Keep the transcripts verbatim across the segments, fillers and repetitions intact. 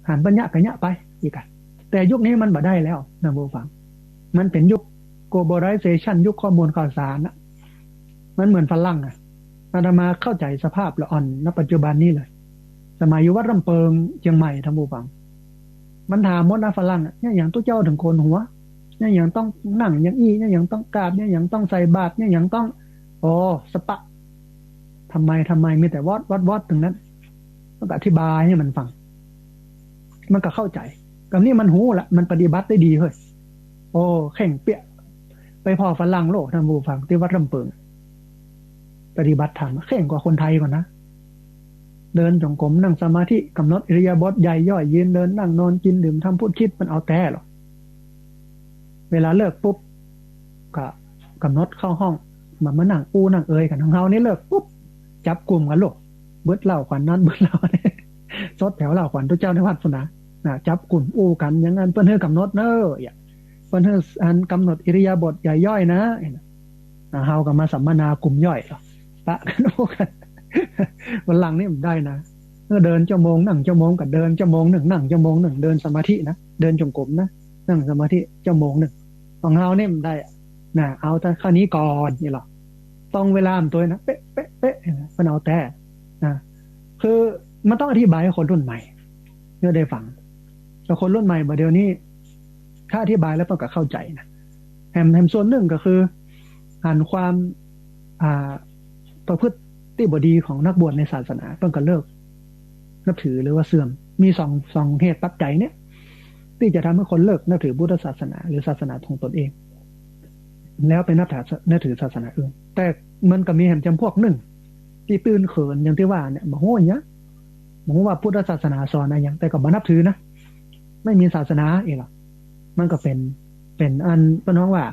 หันปั๋ญญะก็เยียะไป อีกอะ แต่ยุคนี้มันบ่ได้แล้ว ท่านผู้ฟัง มันเป๋นยุค globalization ยุคข้อมูลข่าวสารอะ มันเหมือนฝรั่งอะ อาตมาเข้าใจ๋สภาพละอ่อน ณ ปัจจุบันนี้เลย สมัยอยู่วัดลำเปิงเจียงใหม่ ท่านผู้ฟัง มันถามหมดนะฝรั่งอะ เนี่ยหยังตุ๊เจ้าเถิงโกนหัว เนี่ยหยังต้องนั่งอย่างอี้ เนี่ยหยังต้องกราบ เนี่ยหยังต้องใส่บาตร เนี่ยหยังต้อง โอ้ สปะ ทำไม ทำไม มีแต่วอด วอด วอด ตึงนั้น มันก็อธิบายหื้อมันฟัง มันก็เข้าใจ๋ กำนี้มันฮู้ละ มันปฏิบัติได้ดีเฮ้ย โอ้ เคร่งเปี้ยะ ไปผ่อฝรั่งโลก ท่านผู้ฟัง ตี้วัดลำเปิง ปฏิบัติธรรม เคร่งกว่าคนไทยก่อนนะ เดินจงกรม นั่งสมาธิ กำหนดอิริยาบถใหญ่ย่อย ยืนเดินนั่งนอน กินดื่มทำพูดคิด มันเอาแต๊ลอ เวลาเลิกปุ๊บ ก็กำหนดเข้าห้อง มา มานั่งอู้นั่งเอยกั๋น ของเฮานี่เลิกปุ๊บ จับกุมกั๋นโลก เบิดเหล้าขวัญนั้น เบิดเหล้า สดแถวเหล้าขวัญตุ๊เจ้าในวัดพุ้นนะ นะ จับกุมอู้กั๋น อย่างนั้นเปิ้นหื้อกำหนดเน้อ เปิ้นหื้ออันกำหนดอิริยาบถใหญ่ย่อยนะ อ่า เฮาก็มาสัมมนากุมย่อยลอ ปะกั๋นอู้กั๋น วันหลังนี่มันได้นะ เออ เดินชั่วโมง นั่งชั่วโมง ก็เดินชั่วโมงนึ่ง นั่งชั่วโมงนึ่ง เดินสมาธินะ เดินจงกรมนะ นั่งสมาธิชั่วโมงนึ่ง ของเฮานี่มันได้อะ นะ เอาแต่ข้อนี้ก่อนนี่ลอ ตรงเวลามันตวยนะ เป๊ะ เป๊ะ เป๊ะ เปิ้นเอาแต๊นะ คือมันต้องอธิบายหื้อคนรุ่นใหม่เนี่ยได้ฟัง แต่คนรุ่นใหม่บ่าเดี่ยวนี้ ถ้าอธิบายแล้วเปิ้นก็เข้าใจ๋นะ แหม แหมส่วนนึ่งก็คือ หันความ อ่า ประพฤติตี้บ่ดีของนักบวชในศาสนา เปิ้นก็เลิกนับถือหรือว่าเสื่อม มีสอง สองเหตุปัจจัยเนี่ย ตี้จะทำหื้อคนเลิกนับถือพุทธศาสนา หรือศาสนาของตนเอง แล้วไปนับถือ นับถือศาสนาอื่น แต่มันก็มีแหมจ๋ำพวกนึ่ง ตี้ตื้นเขินอย่างตี้ว่าเนี่ย บ่ฮู้อะหยัง บ่ฮู้ว่าพุทธศาสนาสอนอะหยัง แต่ก็บ่นับถือนะ ไม่มีศาสนาเองหรอก มันก็เป๋น เป๋นอันเปิ้นฮ้องว่า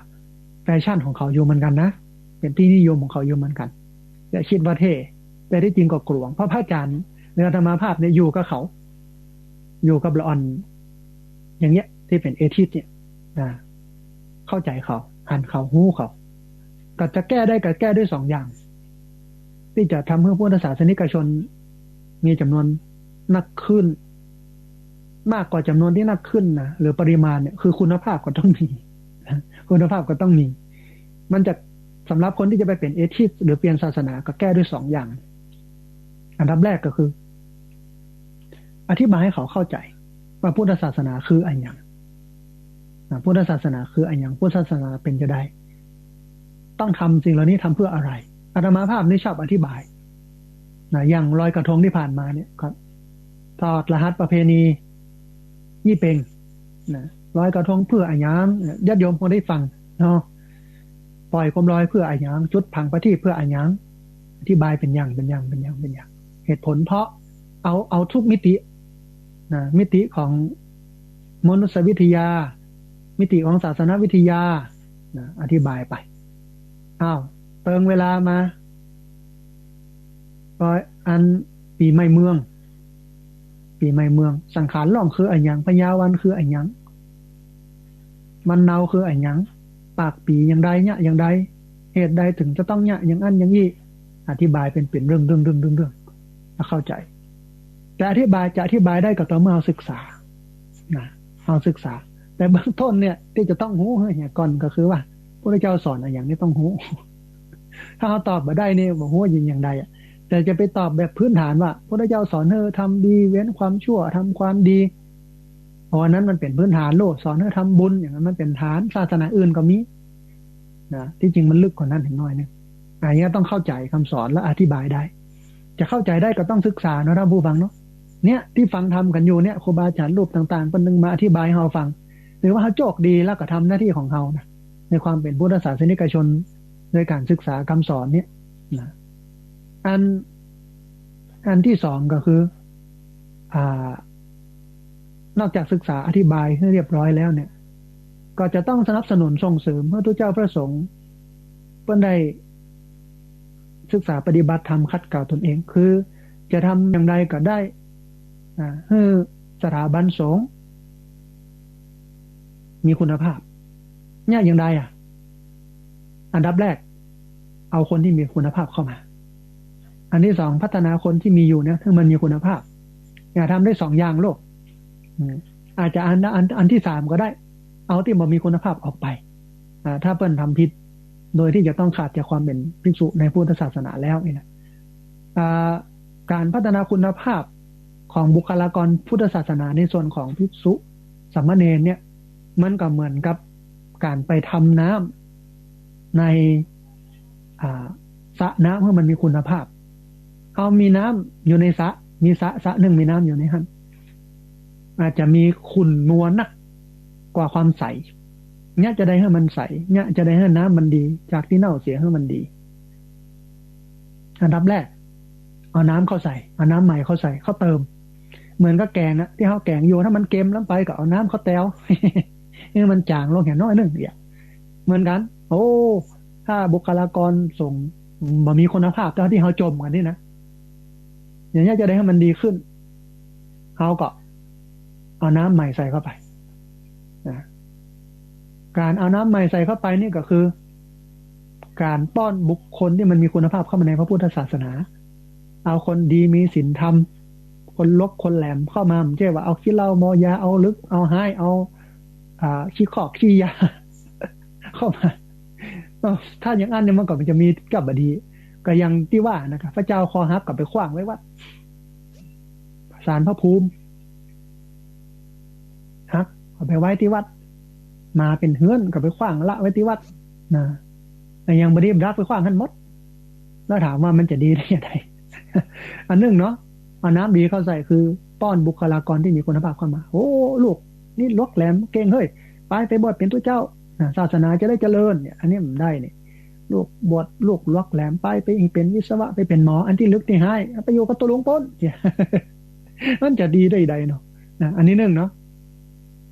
แฟชั่นของเขาอยู่เหมือนกั๋นนะ เป๋นตี้นิยมของเขาอยู่เหมือนกั๋น อย่าคิดว่าเท่ แต่ตี้จริงก็กลวง เพราะพระอาจารย์หรืออาตมาภาพเนี่ยอยู่กับเขา อยู่กับละอ่อน อย่างเงี้ย ตี้เป๋นเอทิสต์เนี่ย อ่า เข้าใจ๋เขา หันเขา ฮู้เขา ก็จะแก้ได้ ก็แก้ด้วยสองอย่าง ตี้จะทำหื้อพุทธศาสนิกชนมีจ๋ำนวนนักขึ้น มากกว่าจ๋ำนวนตี้นักขึ้นนะ หรือปริมาณเนี่ย คือคุณภาพก็ต้องมี คุณภาพก็ต้องมี มันจะ สำหรับคนตี้จะไปเป๋นเอทิสต์หรือเปลี่ยนศาสนา ก็แก้ด้วยสองอย่าง อันดับแรกก็คือ อธิบายหื้อเขาเข้าใจ๋ว่าพุทธศาสนาคืออะหยัง อ่ะ พุทธศาสนาคืออะหยัง พุทธศาสนาเป๋นจาใด ต้องทำสิ่งเหล่านี้ทำเพื่ออะไร อาตมาภาพนี่ชอบอธิบาย นะ อย่างลอยกระทงตี้ผ่านมาเนี่ย ก็ถอดรหัสประเพณียี่เป็ง นะ ลอยกระทงเพื่ออะหยัง ญาติโยมคงได้ฟังเนาะ ปล่อยโคมลอยเพื่ออะหยัง จุดผางประทีปเพื่ออะหยัง อธิบายเป๋นอย่าง เป๋นอย่าง เป๋นอย่าง เป๋นอย่าง เหตุผลเพราะเอา เอาทุกมิติ นะ มิติของมนุษยวิทยา มิติของศาสนวิทยา นะ อธิบายไป อ้าว เติงเวลามา ก็อันปี๋ใหม่เมือง ปี๋ใหม่เมือง สังขารล่องคืออะหยัง พยาวันคืออะหยัง วันเนาคืออะหยัง ปากปี๋อย่างใด เยียะอย่างใด เหตุใดเถิงจะต้องเยียะอย่างอั้นอย่างอี้ อธิบายเป๋น เป๋นเรื่อง เรื่อง เรื่อง เรื่อง เรื่อง แล้วเข้าใจ๋ จะอธิบาย จะอธิบายได้ก็ต่อเมื่อเฮาศึกษา นะ เฮาศึกษา แต่เบื้องต้นเนี่ย ตี้จะต้องฮู้หื้อเหียก่อนก็คือว่า พระพุทธเจ้าสอนอะหยังนี่ต้องฮู้ ถ้าเฮาตอบบ่ได้นี่ บ่ฮู้จะอย่างใดอะ แต่จะไปตอบแบบพื้นฐานว่า พระพุทธเจ้าสอนหื้อทำดี เว้นความชั่ว ทำความดี เพราะอันนั้นมันเป๋นพื้นฐานโลก สอนหื้อทำบุญ อย่างนั้นมันเป๋นฐาน ศาสนาอื่นก็มี นะ ตี้จริงมันลึกกว่านั้นอีกหน้อยนึ่ง อันนี้ต้องเข้าใจ๋กำสอนและอธิบายได้ จะเข้าใจ๋ได้ก็ต้องศึกษาเนาะ ท่านผู้ฟังเนาะ เนี่ย ตี้ฟังธรรมกั๋นอยู่เนี่ย ครูบาอาจ๋ารย์รูปต่างๆ เปิ้นนึ่งมาอธิบายหื้อเฮาฟัง ถือว่าเฮาโจคดีแล้วก็ทำหน้าตี้ของเฮานะ ในความเป๋นพุทธศาสนิกชน โดยก๋านศึกษากำสอนเนี่ย นะ อัน อันตี้สองก็คือ อ่า นอกจากศึกษาอธิบายหื้อเรียบร้อยแล้วเนี่ย ก็จะต้องสนับสนุนส่งเสริมหื้อตุ๊เจ้าพระสงฆ์เปิ้นได้ศึกษาปฏิบัติธรรมขัดเกลาตนเอง คือจะทำอย่างใดก็ได้ อ่า หื้อสถาบันสงฆ์มีคุณภาพ เนี่ยอย่างใดอะ อันดับแรก เอาคนตี้มีคุณภาพเข้ามา อันตี้สอง พัฒนาคนตี้มีอยู่เนี่ย หื้อมันมีคุณภาพ เนี่ย ทำได้สองอย่างโลก อืม อาจจะอัน อัน อันตี้สามก็ได้ เอาตี้บ่มีคุณภาพออกไป อ่า ถ้าเปิ้นทำผิด โดยตี้จะต้องขาดจากความเป๋นภิกษุในพุทธศาสนาแล้วนี่นะ อ่า ก๋านพัฒนาคุณภาพของบุคลากรพุทธศาสนาในส่วนของภิกษุสามเณรเนี่ย มันก็เหมือนกับก๋านไปทำน้ำใน อ่า สระน้ำหื้อมันมีคุณภาพ เอามีน้ำอยู่ในสระ มีสระ สระนึ่งมีน้ำอยู่ในหั้น อาจจะมีขุ่นมัวนักกว่าความใส เยียะจะใดหื้อมันใส เยียะจะใดหื้อน้ำมันดี จากตี้เน่าเสียหื้อมันดี อันดับแรก เอาน้ำเข้าใส่ เอาน้ำใหม่เข้าใส่ เข้าเติม เหมือนกับแก๋งนะ ตี้เฮาแก๋งอยู่ ถ้ามันเก็มล้ำไปก็เอาน้ำเข้าแตว หื้อมันจ๋างลงแหน้อยนึ่งเนี่ย เหมือนกั๋น โอ้ ถ้าบุคลากรสงฆ์บ่มีคุณภาพเต้าตี้เฮาจ่มกั๋นนี่นะ อย่างเยียะจะใดหื้อมันดีขึ้น เฮาก็เอาน้ำใหม่ใส่เข้าไป นะ ก๋านเอาน้ำใหม่ใส่เข้าไปนี่ก็คือ ก๋านป้อนบุคคลตี้มันมีคุณภาพเข้ามาในพระพุทธศาสนา เอาคนดีมีศีลธรรม คนหลวกคนแหลมเข้ามา บ่ใจ้ว่าเอาขี้เหล้าเมายา เอาลึก เอาฮ้าย เอา อ่า ขี้คอกขี้ยา เข้ามา เอ้า ถ้าอย่างอั้นเนี่ยมันก็จะมีกับบ่ดี ก็อย่างตี้ว่านะครับ พระเจ้าคอหักก็ไปขว้างไว้วัด ศาลพระภูมิ หัก เอาไปไว้ตี้วัด หมาเป๋นเฮือนก็ไปขว้างละไว้ตี้วัด นะ แต่ยังบ่ดีดักไปขว้างหั้นหมด แล้วถามว่ามันจะดีได้อย่างไร อันนึ่งเนาะ เอาน้ำดีเข้าใส่คือป้อนบุคลากรตี้มีคุณภาพเข้ามา โอ้ ลูกนี่หลวกแหลมเก่งเฮ้ย ไป ไปบวชเป๋นตุ๊เจ้า นะ ศาสนาจะได้เจริญเนี่ย อันนี้มันได้เนี่ย ลูกบวช ลูกหลวกแหลมไป ไปเป๋นวิศวะ ไปเป๋นหมอ อันตี้ลึกตี้ฮ้าย ไปอยู่กับตุ๊ลุงปู๊น มันจะดีได้ใดเนาะ นะ อันนี้นึ่งเนาะ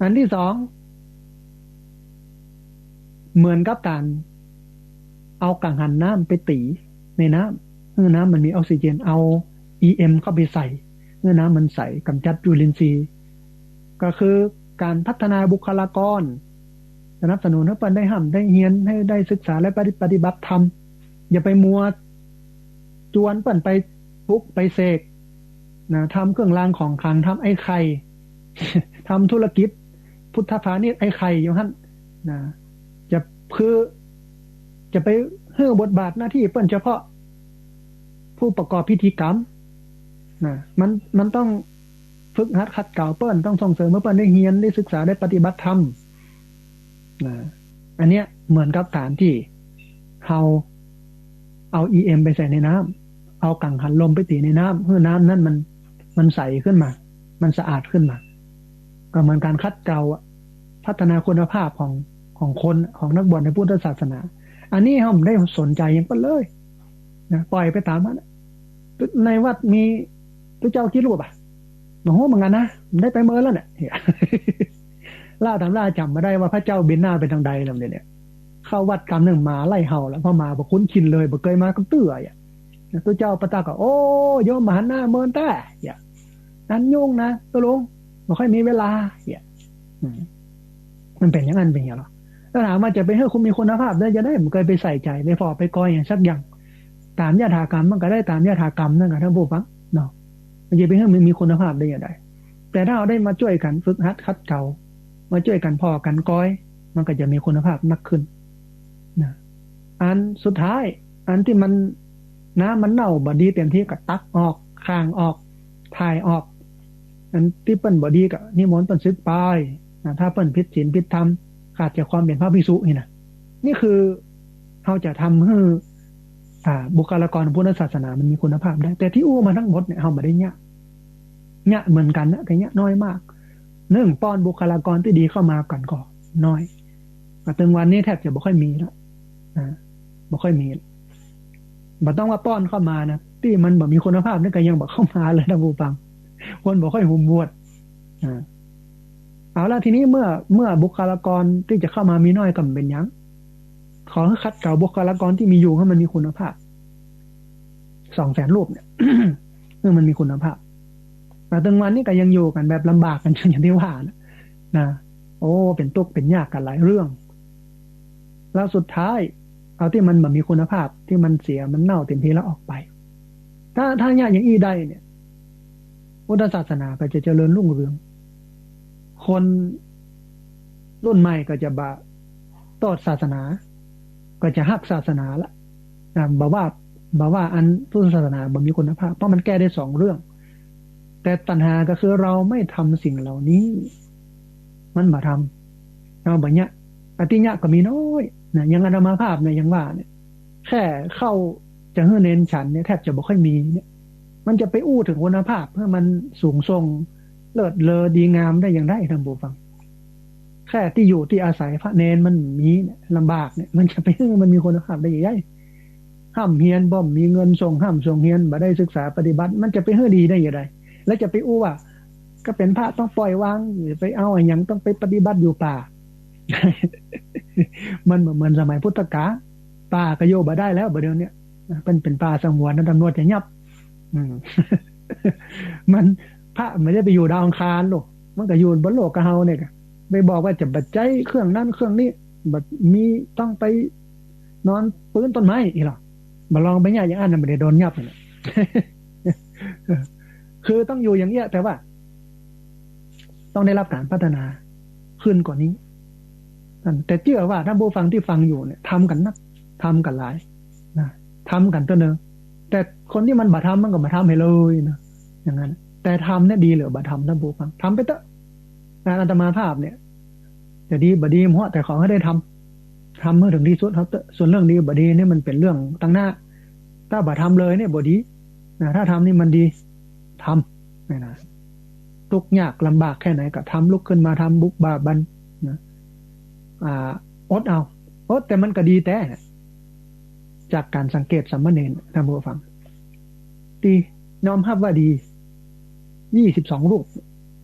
อันตี้สอง เหมือนกับก๋านเอากังหันน้ำไปตี๋ในน้ำ หื้อน้ำมันมีออกซิเจน เอาอีเอ็มเข้าไปใส่ หื้อน้ำมันใส ก๋ำจัดจุลินทรีย์ ก็คือก๋านพัฒนาบุคลากร สนับสนุนหื้อเปิ้นได้ฮ่ำได้เฮียน หื้อได้ศึกษาและปฏิ ปฏิบัติธรรม อย่าไปมัวจวนเปิ้นไปปลุกไปเสก นะ ทำเครื่องรางของขลัง ทำไอ้ไข่ ทำธุรกิจพุทธพาณิชย์ไอ้ไข่อยู่หั้น นะ จะคือ จะไปหื้อบทบาทหน้าตี้เปิ้นเฉพาะผู้ประกอบพิธีกรรม นะ มัน มันต้องฝึกหัดขัดเกลาเปิ้น ต้องส่งเสริมหื้อเปิ้นได้เฮียน ได้ศึกษา ได้ปฏิบัติธรรม นะ อันเนี้ยเหมือนกับก๋านตี้เฮาเอาอีเอ็มไปใส่ในน้ำ เอากังหันลมไปตี๋ในน้ำ หื้อน้ำนั้นมัน มันใสขึ้นมา มันสะอาดขึ้นมา ก็เหมือนก๋านขัดเกลาอะ พัฒนาคุณภาพของ ของคน ของนักบวชในพุทธศาสนา อันนี้เฮาบ่ได้สนใจ๋หยังเปิ้นเลย นะ ปล่อยไปต๋ามหั้น ในวัดมีตุ๊เจ้ากี่รูปอะ บ่ฮู้เหมือนกั๋นนะ บ่ได้ไปเมินแล้วเนี่ย เหีย ล่าต๋ามล่าจ๋ำบ่ได้ว่าพระเจ้าบินหน้าไปตางใดแล้วเนี่ย เข้าวัดกำนึ่งหมาไล่เห่าแล้ว เพราะหมาบ่คุ้นชินเลย บ่เกยมากับเตื้ออะ ตุ๊เจ้าปะตั๊กก็ โอ้ โยมบ่หันหน้าเมินแต๊ เหีย อันยุ่งนะตุ๊ลุง บ่ค่อยมีเวลา เหีย อืม มันเป๋นอย่างนั้นเป๋นอย่างนี้หรอ ถ้าถามว่าจะไปหื้อคนมีคุณภาพได้จะใด บ่เกยไปใส่ใจ๋ ไปผ่อไปกอยหยังสักอย่าง ต๋ามยถากรรมมันก็ได้ต๋ามยถากรรมนั่นแหละท่านผู้ฟังเนาะ มันจะไปหื้อมันมีคุณภาพได้อย่างใด แต่ถ้าเฮาได้มาจ้วยกั๋นฝึกหัดขัดเกลา มาจ้วยกั๋นผ่อกั๋นกอย มันก็จะมีคุณภาพมากขึ้น นะ อันสุดท้าย อันตี้มัน น้ำมันเน่าบ่ดีเต๋มตี้ก็ตักออก ข้างออก ถ่ายออก อันตี้เปิ้นบ่ดีก็นิมนต์เปิ้นสึกไป นะ ถ้าเปิ้นผิดศีลผิดธรรม ขาดจากความเป๋นพระภิกษุนี่นะ นี่คือเฮาจะทำหื้อ อ่า บุคลากรพุทธศาสนามันมีคุณภาพได้ แต่ตี้อู้มาตึงหมดเนี่ย เฮาบ่ได้เยียะ เยียะเหมือนกั๋นนะ แต่เยียะน้อยมาก นึ่ง ป้อนบุคลากรตี้ดีเข้ามาก่อนก็น้อย มาตึงวันนี้แทบจะบ่ค่อยมีแล้ว นะ บ่ค่อยมี บ่ต้องว่าป้อนเข้ามานะ ตี้มันบ่มีคุณภาพนี่ก็ยังบ่เข้ามาเลยท่านผู้ฟัง คนบ่ค่อยหุมบวช อ่า เอาละ ทีนี้เมื่อ เมื่อบุคลากรตี้จะเข้ามามีน้อยก็บ่เป๋นหยัง ขอหื้อขัดเกลาบุคลากรตี้มีอยู่หื้อมันมีคุณภาพ สองแสนรูปเนี่ย หื้อมันมีคุณภาพ มาตึงวันนี้ก็ยังอยู่กั๋นแบบลำบากกั๋น อย่างตี้ว่านะ นะ โอ้ เป๋นตุ๊กเป๋นยากกั๋นหลายเรื่อง แล้วสุดท้าย เอาตี้มันบ่มีคุณภาพ ตี้มันเสีย มันเน่าเต๋มตี้แล้วออกไป ถ้า ถ้าเยียะอย่างอี้ได้เนี่ย พุทธศาสนาก็จะเจริญรุ่งเรือง คนรุ่นใหม่ก็จะบ่โต้ษศาสนา ก็จะฮักศาสนาละ อ่า บ่ว่า บ่ว่าอันพุทธศาสนาบ่มีคุณภาพ เพราะมันแก้ได้สองเรื่อง แต่ตัณหาก็คือเราไม่ทำสิ่งเหล่านี้ มันบ่ทำ เฮาบ่เยียะ อติเยียะก็มีน้อยนะ อย่างอาตมาภาพเนี่ย อย่างว่าเนี่ย แค่ข้าวจะหื้อเณรฉันเนี่ย แทบจะบ่ค่อยมีเนี่ย มันจะไปอู้เถิงคุณภาพหื้อมันสูงส่ง เลิศเลอดีงามได้อย่างใด ท่านผู้ฟัง แค่ตี้อยู่ตี้อาศัยพระเณรมันมีเนี่ย ลำบากเนี่ย มันจะไปหื้อมันมีคุณภาพได้อย่างใด ฮ่ำเฮียนบ่มีเงินส่งฮ่ำส่งเฮียน บ่ได้ศึกษาปฏิบัติ มันจะไปหื้อดีได้อย่างใด แล้วจะไปอู้ว่า ก็เป๋นพระต้องปล่อยวาง อย่าไปเอาอะหยัง ต้องไปปฏิบัติอยู่ป่า มันบ่เหมือนสมัยพุทธกาล ป่าก็อยู่บ่ได้แล้ว บ่าเดี่ยวเนี้ย เปิ้นเป๋นป่าสงวนนะ ตำรวจจะยับ อืม มัน พระบ่ได้ไปอยู่ดาวอังคารหรอก มันก็อยู่บนโลกกับเฮาเนี่ย ไปบอกว่าจะบ่ใจ๊เครื่องนั้นเครื่องนี้ บ่มี ต้องไปนอนปื๊นต้นไม้อี้หรอ บ่ลองไปเยียะอย่างอั้นน่ะ บ่ได้โดนยับเลย คือต้องอยู่อย่างเงี้ย แต่ว่า ต้องได้รับการพัฒนาขึ้นกว่านี้ นั่น แต่เจื้อว่าท่านผู้ฟังตี้ฟังอยู่เนี่ย ทำกั๋นนัก ทำกั๋นหลายนะ ทำกั๋นเต๊อะเนอะ แต่คนตี้มันบ่ทำมันก็บ่ทำหื้อเลยนะ อย่างนั้น แต่ทำเนี่ยดีเหลือบ่ทำ ท่านผู้ฟัง ทำไปเต๊อะ งานอาตมาภาพเนี่ย จะดีบ่ดีบ่ฮู้ แต่ขอหื้อได้ทำ ทำหื้อเถิงตี้สุด เฮาเต๊อะ ส่วนเรื่องดีบ่ดีเนี่ยมันเป๋นเรื่องตังหน้า ถ้าบ่ทำเลยเนี่ยบ่ดีนะ ถ้าทำนี่มันดี ทำ เนี่ยนะ ทุกข์ยากลำบากแค่ไหนก็ทำ ลุกขึ้นมาทำ บุกบ่าบั่นนะ อ่า อดเอา อด แต่มันก็ดีแต๊นะ จากการสังเกตสามเณร ท่านผู้ฟัง ตี้ยอมฮับว่าดี ยี่สิบสองรูป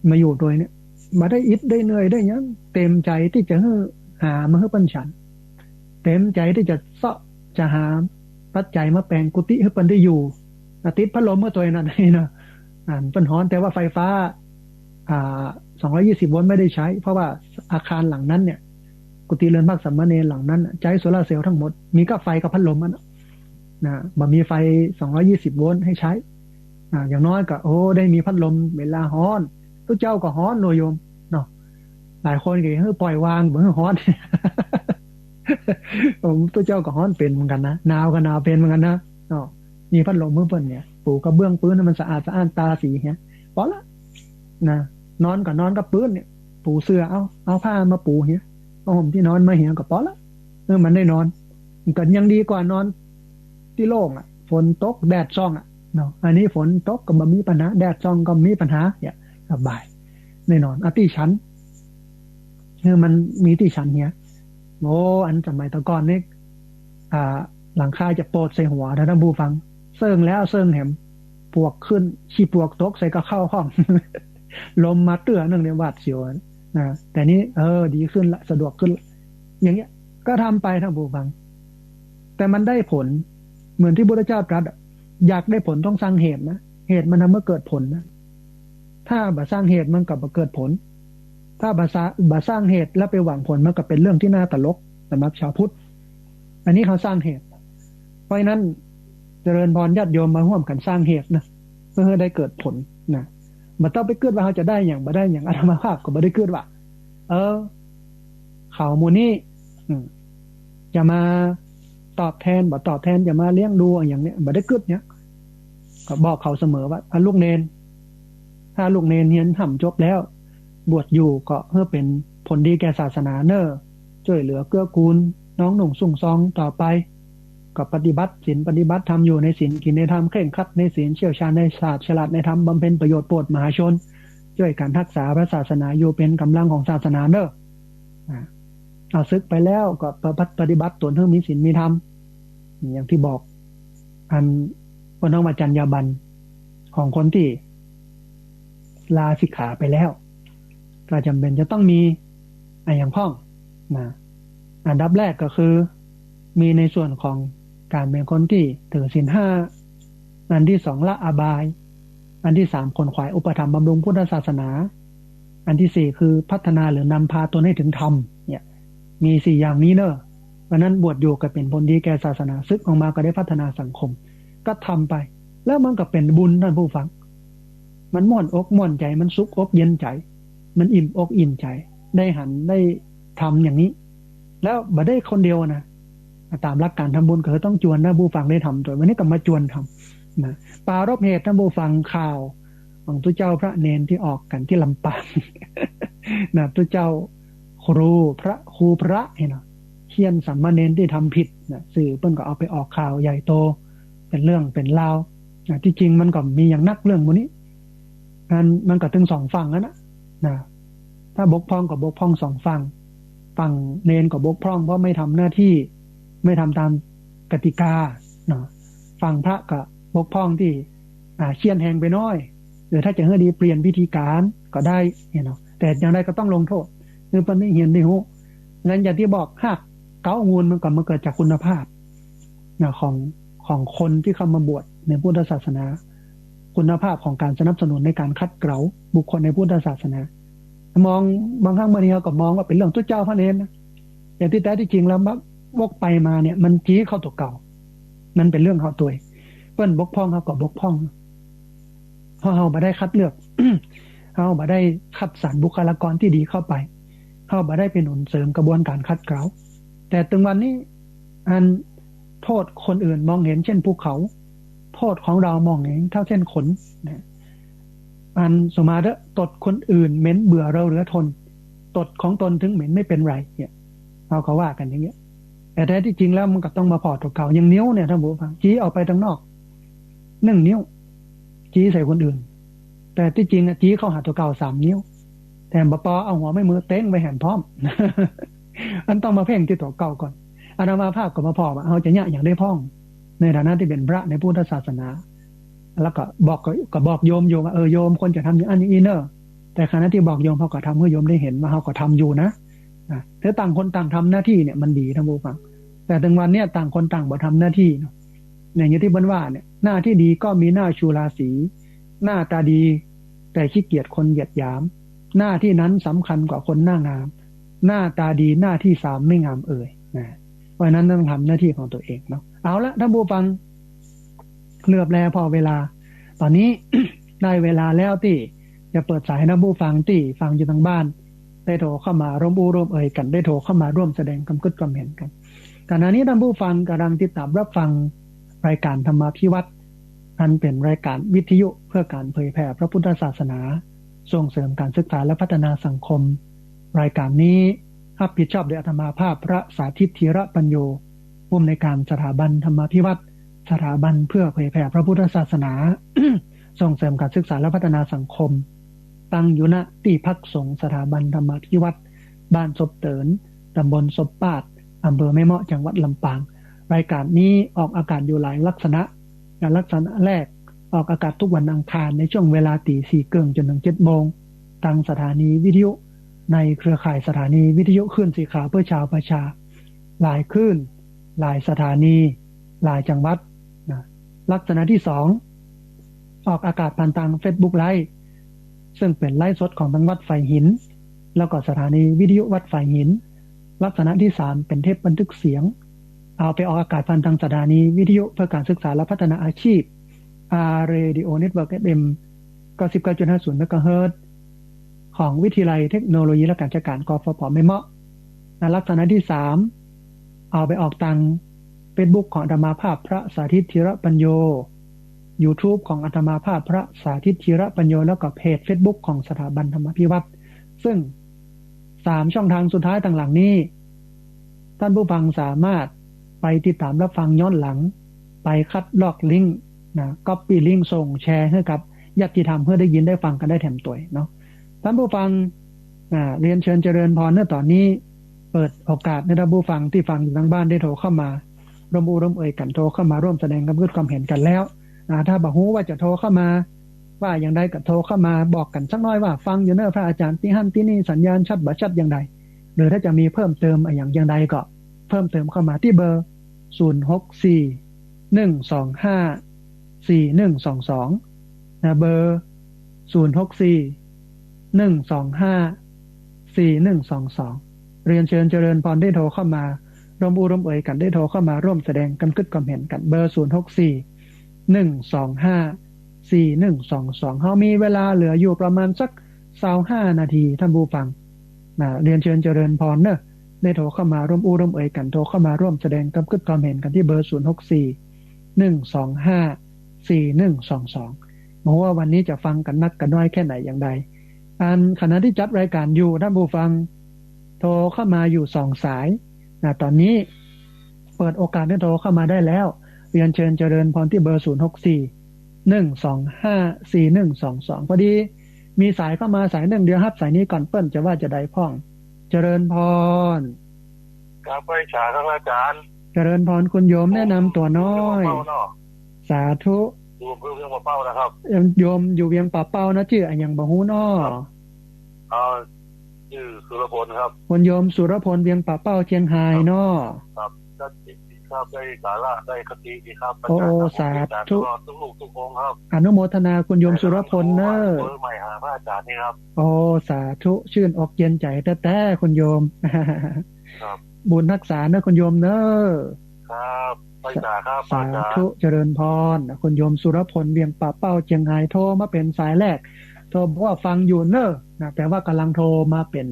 มาอยู่ตวยเนี่ย บ่ได้อิดได้เหนื่อยได้หยัง เต๋มใจ๋ตี้จะหื้อ หามาหื้อเปิ้นฉัน เต๋มใจ๋ตี้จะเซาะ จะหาปัจจัยมาแป๋งกุฏิหื้อเปิ้นได้อยู่ อ่ะ ติดพัดลมหื้อตวยนั่นเนาะ อ่า เปิ้นฮ้อน แต่ว่าไฟฟ้า อ่า สองร้อยยี่สิบโวลต์ไม่ได้ใช้ เพราะว่าอาคารหลังนั้นเนี่ย กุฏิเรือนพักสามเณรหลังนั้นน่ะ ใจ๊โซลาร์เซลล์ทั้งหมด มีก้าไฟกับพัดลมอันน่ะ นะ บ่มีไฟสองร้อยยี่สิบโวลต์ให้ใช้ อ่า อย่างน้อยก็ โอ้ ได้มีพัดลมเวลาฮ้อน ตุ๊เจ้าก็ฮ้อนโลยโยมเนาะ หลายคนก็หื้อปล่อยวาง บ่หื้อฮ้อน ผมตุ๊เจ้าก็ฮ้อนเป๋นเหมือนกั๋นนะ หนาวก็หนาวเป๋นเหมือนกั๋นนะเนาะ มีพัดลมหื้อเปิ้นเนี่ย ปูกระเบื้องปื๊นหื้อมันสะอาดสะอ้านตาสีเหีย ปอละ นะ นอนก็นอนกับปื๊นเนี่ย ปูเสื่อ เอา เอาผ้ามาปูเหีย ผ้าห่มตี้นอนมาเหียก็ปอละ เออ มันได้นอน ก็ยังดีกว่านอนตี้โล่งอะ ฝนตกแดดส่องอะเนาะ อันนี้ฝนตกก็บ่มีปัญหา แดดส่องก็มีปัญหา เนี่ย สบาย ได้นอน อ่ะ ตี้ฉัน เออ มันมีตี้ฉันเหีย โอ้ อันสมัยตะก่อนนี่ อ่า หลังคาจะโปดใส่หัวนะ ท่านผู้ฟัง เซิ่งแล้วเซิ่งแหม ปวกขึ้น ขี้ปวกตกใส่ก็เข้าห้อง ลมมาเตื้อนึ่งเนี่ยหวาดเสียวนะ แต่นี้ เออ ดีขึ้นละ สะดวกขึ้นละ อย่างเงี้ย ก็ทำไป ท่านผู้ฟัง แต่มันได้ผล เหมือนตี้พุทธเจ้าตรัสอะ อยากได้ผลต้องสร้างเหตุนะ เหตุมันทำให้เกิดผลนะ ถ้าบ่สร้างเหตุมันก็บ่เกิดผล ถ้าบ่สร้าง บ่สร้างเหตุแล้วไปหวังผล มันก็เป๋นเรื่องตี้น่าตลกสำหรับชาวพุทธ อันนี้เฮาสร้างเหตุ เพราะฉะนั้น เจริญพรญาติโยมมาฮ่วมกั๋นสร้างเหตุนะ เพื่อหื้อได้เกิดผลนะ บ่ต้องไปกึ๊ดว่าเฮาจะได้หยังบ่ได้หยัง อาตมาภาพก็บ่ได้กึ๊ดว่า เออ เขาหมู่นี้ อืม จะมาตอบแทน บ่ตอบแทน จะมาเลี้ยงดูอะหยังเนี่ย บ่ได้กึ๊ดเนี่ย ก็บอกเขาเสมอว่า อ่ะ ลูกเณร ถ้าลูกเณรเฮียนฮ่ำจบแล้ว บวชอยู่ก็เพื่อเป๋นผลดีแก่ศาสนาเน่อ จ้วยเหลือเกื้อกูลน้องหนุ่งซุ่งซองต่อไป ก็ปฏิบัติศีลปฏิบัติธรรม อยู่ในศีลกินในธรรม เคร่งครัดในศีล เชี่ยวชาญในศาสตร์ ฉลาดในธรรม บำเพ็ญประโยชน์โปรดมหาชน จ้วยกั๋นฮักษาพระศาสนา อยู่เป๋นก๋ำลังของศาสนาเน่อ อ่า เอาสึกไปแล้วก็ปฏิบัติตนหื้อมีศีลมีธรรม อย่างตี้บอก อัน เปิ้นฮ้องว่าจรรยาบรรณของคนตี้ลาสิกขาไปแล้ว ก็จ๋ำเป๋นจะต้องมีอะหยังพ่องนะ อันดับแรกก็คือ มีในส่วนของก๋านเป๋นคนตี้ถือศีลห้า อันตี้สองละอบาย อันตี้สามขวนขวายอุปถัมภ์บำรุงพุทธศาสนา อันตี้สี่คือพัฒนาหรือนำพาตนให้ถึงธรรม เนี่ย มีสี่อย่างนี้เน่อ เพราะฉะนั้นบวชอยู่ก็เป๋นผลดีแก่ศาสนา สึกออกมาก็ได้พัฒนาสังคม ก็ทำไป แล้วมันก็เป๋นบุญ ท่านผู้ฟัง มันม่วนอกม่วนใจ๋ มันสุขอกเย็นใจ๋ มันอิ่มอกอิ่มใจ๋ ได้หันได้ทำอย่างนี้ แล้วบ่ได้คนเดียวนะ ต๋ามหลักก๋านทำบุญก็คือต้องจวนนะ ผู้ฟังได้ทำโตย วันนี้ก็มาจวนทำนะ ปรารภเหตุ ต้านผู้ฟัง ข่าวของตุ๊เจ้าพระเณรตี้ออกกั๋นตี้ลำปางนะ ตุ๊เจ้าครูพระ ครูพระนี่เนาะ เฆี่ยนสามเณรตี้ทำผิดนะ สื่อเปิ้นก็เอาไปออกข่าวใหญ่โต เป๋นเรื่องเป๋นราวนะ ตี้จริงมันก็มีอย่างนักเรื่องหมู่นี้ อันมันก็ตึงสองฝั่งอะนะ นะ ถ้าบกพร่องก็บกพร่องสองฝั่ง ฝั่งเณรก็บกพร่องเพราะไม่ทำหน้าตี้ ไม่ทำต๋ามกติกาเนาะ ฝั่งพระก็บกพร่องตี้ อ่า เฆี่ยนแฮงไปหน้อย หรือถ้าจะหื้อดีเปลี่ยนวิธีก๋านก็ได้เนี่ยเนาะ แต่อย่างใดก็ต้องลงโต้ษ คือเปิ้นได้เฮียนได้ฮู้ นั้นอย่างตี้บอก ฮากเก๊ามูลมันก็มาเกิดจากคุณภาพนะ ของ ของคนตี้เข้ามาบวชในพุทธศาสนา คุณภาพของก๋านสนับสนุนในก๋านขัดเกลาบุคคลในพุทธศาสนา มอง บางครั้งบางทีเฮาก็มองว่าเป๋นเรื่องตุ๊เจ้าพระเณรนะ แต่ตี้แต๊ตี้จริงแล้ว วกไปมาเนี่ย มันจี๊เข้าตั๋วเก่า มันเป๋นเรื่องเฮาตวย เปิ้นบกพร่องเฮาก็บกพร่อง เพราะเฮาบ่ได้คัดเลือก เฮาบ่ได้คัดสรรบุคลากรตี้ดีเข้าไป เฮาบ่ได้ไปหนุนเสริมกระบวนก๋านขัดเกลา แต่ตึงวันนี้ อันโต้ษคนอื่นมองเห็นเช่นภูเขา โต้ษของเฮามองเห็นเต้าเส้นขนนะ อันสมมาเถอะ ตดคนอื่นเหม็นเบื่อเราเหลือทน ตดของตนถึงเหม็นไม่เป็นไรเนี่ย เฮาก็ว่ากั๋นอย่างเงี้ย แต่แต๊ตี้จริงแล้วมันก็ต้องมาผ่อตั๋วเก่า อย่างนิ้วเนี่ย ต้านผู้ฟัง จี๊ออกไปตางนอก นึ่ง นิ้ว จี๊ใส่คนอื่น แต่ตี้จริงอะ จี๊เข้าหาตั๋วเก่า สาม นิ้ว แถมบ่ปอ เอาหัวแม่มือเต๊งไปแหมพร้อม อันต้องมาเพ่งตี้ตั๋วเก่าก่อน อาตมาภาพก็มาผ่อว่า เฮาจะเยียะอย่างใดพ่อง ในฐานะตี้เป๋นพระในพุทธศาสนา แล้วก็บอก ก็ ก็บอกโยม โยมว่า เออ โยมควรจะทำอย่างอั้นอย่างอี้เน่อ แต่ขณะตี้บอกโยม เฮาก็ทำหื้อโยมได้หันว่าเฮาก็ทำอยู่นะ นะ ถ้าต่างคนต่างทำหน้าตี้เนี่ยมันดี ต้านผู้ฟัง แต่ตึงวันเนี่ยต่างคนต่างบ่ทำหน้าตี้เนาะ อย่างตี้เปิ้นว่าเนี่ย หน้าตี้ดีก็มีหน้าชูราศี หน้าต๋าดีแต่ขี้เกียจคนเหยียดหยาม หน้าตี้นั้นสำคัญกว่าคนหน้างาม หน้าต๋าดีหน้าตี้สามไม่งามเอ่ยนะ เพราะฉะนั้นต้องทำหน้าตี้ของตั๋วเองเนาะ เอาละ ต้านผู้ฟัง เหลือบแลผ่อเวลา ต๋อนนี้ ได้เวลาแล้วตี้จะเปิดสายหื้อต้านผู้ฟังตี้ฟังอยู่ตางบ้าน ได้โทรเข้ามาร่วมอู้ร่วมเอ่ยกั๋น ได้โทรเข้ามาร่วมแสดงความกึ๊ดความหันกั๋น ขณะนี้ต้านผู้ฟังก่ำลังติดต๋ามรับฟังรายก๋านธรรมาภิวัตน์ อันเป๋นรายก๋านวิทยุเพื่อก๋านเผยแผ่พระพุทธศาสนา ส่งเสริมก๋านศึกษาและพัฒนาสังคม รายก๋านนี้ฮับผิดชอบโดยอาตมาภาพพระสาธิต ธีระปัญโญ ผู้อำนวยก๋านสถาบันธรรมาภิวัตน์ สถาบันเพื่อเผยแผ่พระพุทธศาสนา ส่งเสริมก๋านศึกษาและพัฒนาสังคม ตั้งอยู่ ณ ตี้พักสงฆ์สถาบันธรรมาภิวัตน์ บ้านศพเติ๋น ต๋ำบลศพปาด อำเภอแม่เมาะ จังหวัดลำปาง รายก๋านนี้ออกอากาศอยู่หลายลักษณะ ลักษณะแรก ออกอากาศทุกวันอังคารในช่วงเวลาตี๋สี่เกิ่งจ๋นเถิงเจ็ดโมง ตางสถานีวิทยุในเครือข่ายสถานีวิทยุคลื่นสีขาวเพื่อชาวประชา หลายคลื่น หลายสถานี หลายจังหวัดนะ ลักษณะตี้สอง ออกอากาศผ่านตางเฟซบุ๊กไลฟ์ ซึ่งเป๋นไลฟ์สดของตางวัดฝายหิน แล้วก็สถานีวิทยุวัดฝายหิน ลักษณะตี้สามเป๋นเทปบันทึกเสียง เอาไปออกอากาศผ่านตางสถานีวิทยุเพื่อก๋านศึกษาและพัฒนาอาชีพ อาร์ Radio Network เอฟเอ็ม เก้าสิบเก้าจุดห้าศูนย์ เมกะเฮิรตซ์ ของวิทยาลัยเทคโนโลยีและก๋านจัดก๋าน กฟผ แม่เมาะ และลักษณะตี้สาม เอาไปออกตางเฟซบุ๊กของอาตมาภาพพระสาธิต ธีระปัญโญ ยูทูบของอาตมาภาพพระสาธิต ธีระปัญโญ แล้วก็เพจเฟซบุ๊กของสถาบันธรรมาภิวัตน์ ซึ่งสามช่องตางสุดท้ายตางหลังนี้ ต้านผู้ฟังสามารถไปติดต๋ามรับฟังย้อนหลัง ไปคัดลอกลิงก์นะ ก๊อปปี้ลิงก์ส่งแชร์หื้อกับญาติธรรม เพื่อได้ยินได้ฟังกั๋นได้แถมตวยเนาะ ต้านผู้ฟัง อ่า เรียนเชิญเจริญพร ในต๋อนนี้ เปิดโอกาสหื้อต้านผู้ฟังตี้ฟังอยู่ตางบ้านได้โทรเข้ามา ร่วมอู้ร่วมเอ่ยกั๋น โทรเข้ามาร่วมแสดงความกึ๊ดความหันกั๋นแล้ว อ่า ถ้าบ่ฮู้ว่าจะโทรเข้ามา ว่าอย่างใดก็โทรเข้ามาบอกกั๋นสักหน้อยว่าฟังอยู่เน่อพระอาจารย์ตี้หั้นตี้นี่ สัญญาณชัดบ่ชัดอย่างใด หรือถ้าจะมีเพิ่มเติมอะหยังอย่างใดก็เพิ่มเติมเข้ามาตี้เบอร์ ศูนย์หกสี่ หนึ่งสองห้า สี่หนึ่งสองสอง นะ เบอร์ ศูนย์หกสี่ หนึ่งสองห้า สี่หนึ่งสองสอง เรียนเชิญเจริญพรได้โทรเข้ามา ร่วมอู้ร่วมเอ่ยกั๋น ได้โทรเข้ามาร่วมแสดงความกึ๊ดความหันกั๋น เบอร์ ศูนย์หกสี่ หนึ่งสองห้า สี่หนึ่งสองสอง เฮามีเวลาเหลืออยู่ประมาณสัก ซาวห้านาที ท่านผู้ฟัง นะ เรียนเชิญเจริญพรเนอะ ได้โทรเข้ามาร่วมอู้ร่วมเอยกั๋น โทรเข้ามาร่วมแสดงความกึ๊ดความเห็นกั๋นตี้เบอร์ ศูนย์หกสี่ หนึ่งสอง ห้า สี่ หนึ่งสองสอง บ่ฮู้ว่าวันนี้จะฟังกั๋นนักกั๋นน้อยแค่ไหนอย่างใด อันขณะตี้จัดรายก๋านอยู่ ท่านผู้ฟัง โทรเข้ามาอยู่สองสาย นะ ต๋อนนี้เปิดโอกาสหื้อโทรเข้ามาได้แล้ว เรียนเชิญเจริญพรตี้เบอร์ ศูนย์หกสี่ หนึ่งสองห้า สี่หนึ่งสองสอง พอดีมีสายเข้ามาสายนึ่ง เดี๋ยวฮับสายนี้ก่อน เปิ้นจะว่าจะใดพ่อง เจริญพร ครับ ไหว้สาครับอาจ๋ารย์ เจริญพร คุณโยมแนะนำตั๋วน้อย อยู่เวียงป่าเป้าเนาะ สาธุ อยู่อำเภอเวียงป่าเป้านะครับ โยมอยู่เวียงป่าเป้านะ จื้ออะหยังบ่ฮู้น้อ ครับ เอ่อ จื้อสุรพลครับ คุณโยมสุรพล เวียงป่าเป้า เจียงฮายเนาะ ครับ ชัดเจนดีครับ ได้สาระ ได้คติดีครับ โอ้ อาจ๋ารย์ครับ สาธุ ผมติดตามตลอดทุกรูปทุกองค์ครับ อนุโมทนาคุณโยมสุรพลเนอะ เบอร์ใหม่หาพระอาจ๋ารย์นี่ครับ โอ้ สาธุ ชื่นอกเย็นใจ๋แต๊ๆ คุณโยม ครับ บุญฮักษาเนอะคุณโยมเนอะ ครับ ไหว้สาครับ สาธุ อาจ๋ารย์ เจริญพร คุณโยมสุรพล เวียงป่าเป้า เจียงฮาย โทรมาเป๋นสายแรก โทรบอกว่าฟังอยู่เนอะ นะ แปลว่ากำลังโทรมาเป๋น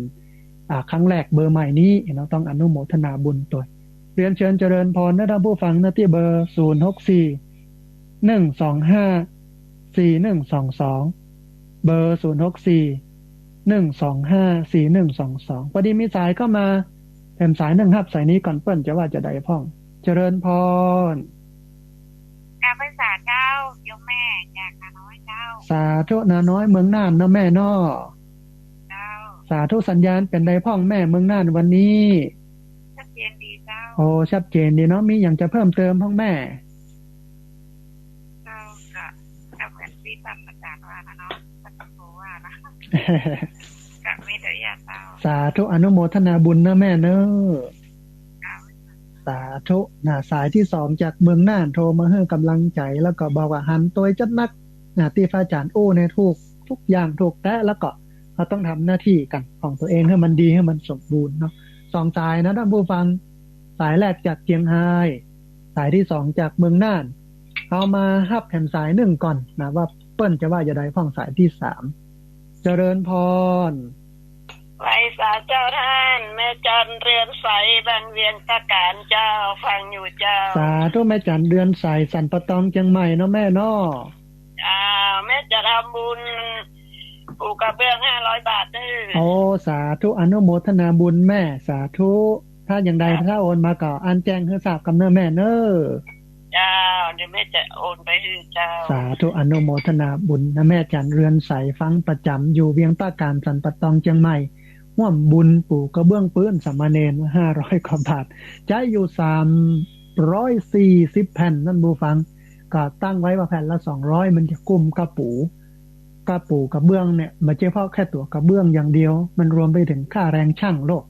อ่า ครั้งแรกเบอร์ใหม่นี้เนาะ ต้องอนุโมทนาบุญตวย เรียนเชิญเจริญพรนะท่านผู้ฟังนะ ตี้เบอร์ ศูนย์หกสี่ หนึ่งสองห้า สี่หนึ่งสองสอง เบอร์ ศูนย์หกสี่ หนึ่งสองห้า สี่หนึ่งสองสอง พอดีมีสายเข้ามา แถมสายนึ่ง ฮับสายนี้ก่อน เปิ้นจะว่าจะใดพ่อง เจริญพร กราบไหว้สาเจ้า โยมแม่จากนาน้อยเจ้า สาธุ นาน้อย เมืองน่านเนาะแม่เนาะ เจ้า สาธุ สัญญาณเป๋นใดพ่องแม่ เมืองน่านวันนี้ ชัดเจนดีเจ้า โอ้ ชัดเจนดีเนาะ มีหยังจะเพิ่มเติมพ่องแม่ เจ้า ก็ ก็เหมือนตี้ท่านอาจ๋ารย์ว่านะเนาะ ท่านครูว่านะ ก็มีแต่อย่างเจ้า สาธุ อนุโมทนาบุญนะแม่เนอะ เจ้า สาธุ นะ สายตี้สองจากเมืองน่านโทรมาหื้อกำลังใจ๋ แล้วก็บอกว่าหันตวยจัดนัก นะ ตี้พระอาจ๋ารย์อู้เนี่ยถูกทุกอย่าง ถูกแต๊ แล้วก็เฮาต้องทำหน้าตี้กั๋นของตนเองหื้อมันดี หื้อมันสมบูรณ์เนาะ สองสายนะท่านผู้ฟัง สายแรกจากเจียงฮาย สายตี้สองจากเมืองน่าน เฮามาฮับแถมสายนึ่งก่อนนะ ว่าเปิ้นจะว่าจะใดพ่องสายตี้สาม เจริญพร ไหว้สาเจ้าท่าน แม่จันเรือนใส บ้านเวียงตะก๋านเจ้า ฟังอยู่เจ้า สาธุ แม่จันเรือนใส สันป่าตอง เจียงใหม่เนาะแม่เนาะ อ่า แม่จะทำบุญปูกระเบื้องห้าร้อยบาทเด้อ โอ้ สาธุ อนุโมทนาบุญแม่ สาธุ ถ้าอย่างใด ครับ ถ้าโอนมาก็อันแจ้งหื้อทราบกำเนอะแม่เนอะ เจ้า เดี๋ยวแม่จะโอนไปหื้อเจ้า สาธุ อนุโมทนาบุญนะ แม่จันเรือนใส ฟังประจ๋ำ อยู่เวียงตะก๋าน สันป่าตอง เจียงใหม่ ฮ่วมบุญปูกระเบื้องปื๊นสามเณร ห้าร้อยกว่าบาท ใจ๊อยู่สามร้อยสี่สิบแผ่น ท่านผู้ฟัง ก็ตั้งไว้ว่าแผ่นละสองร้อย มันจะกุ้มก้าปู ก้าปูกระเบื้องเนี่ย บ่ใจ้เฉพาะแค่ตั๋วกระเบื้องอย่างเดียว มันรวมไปเถิงค่าแรงช่างโลก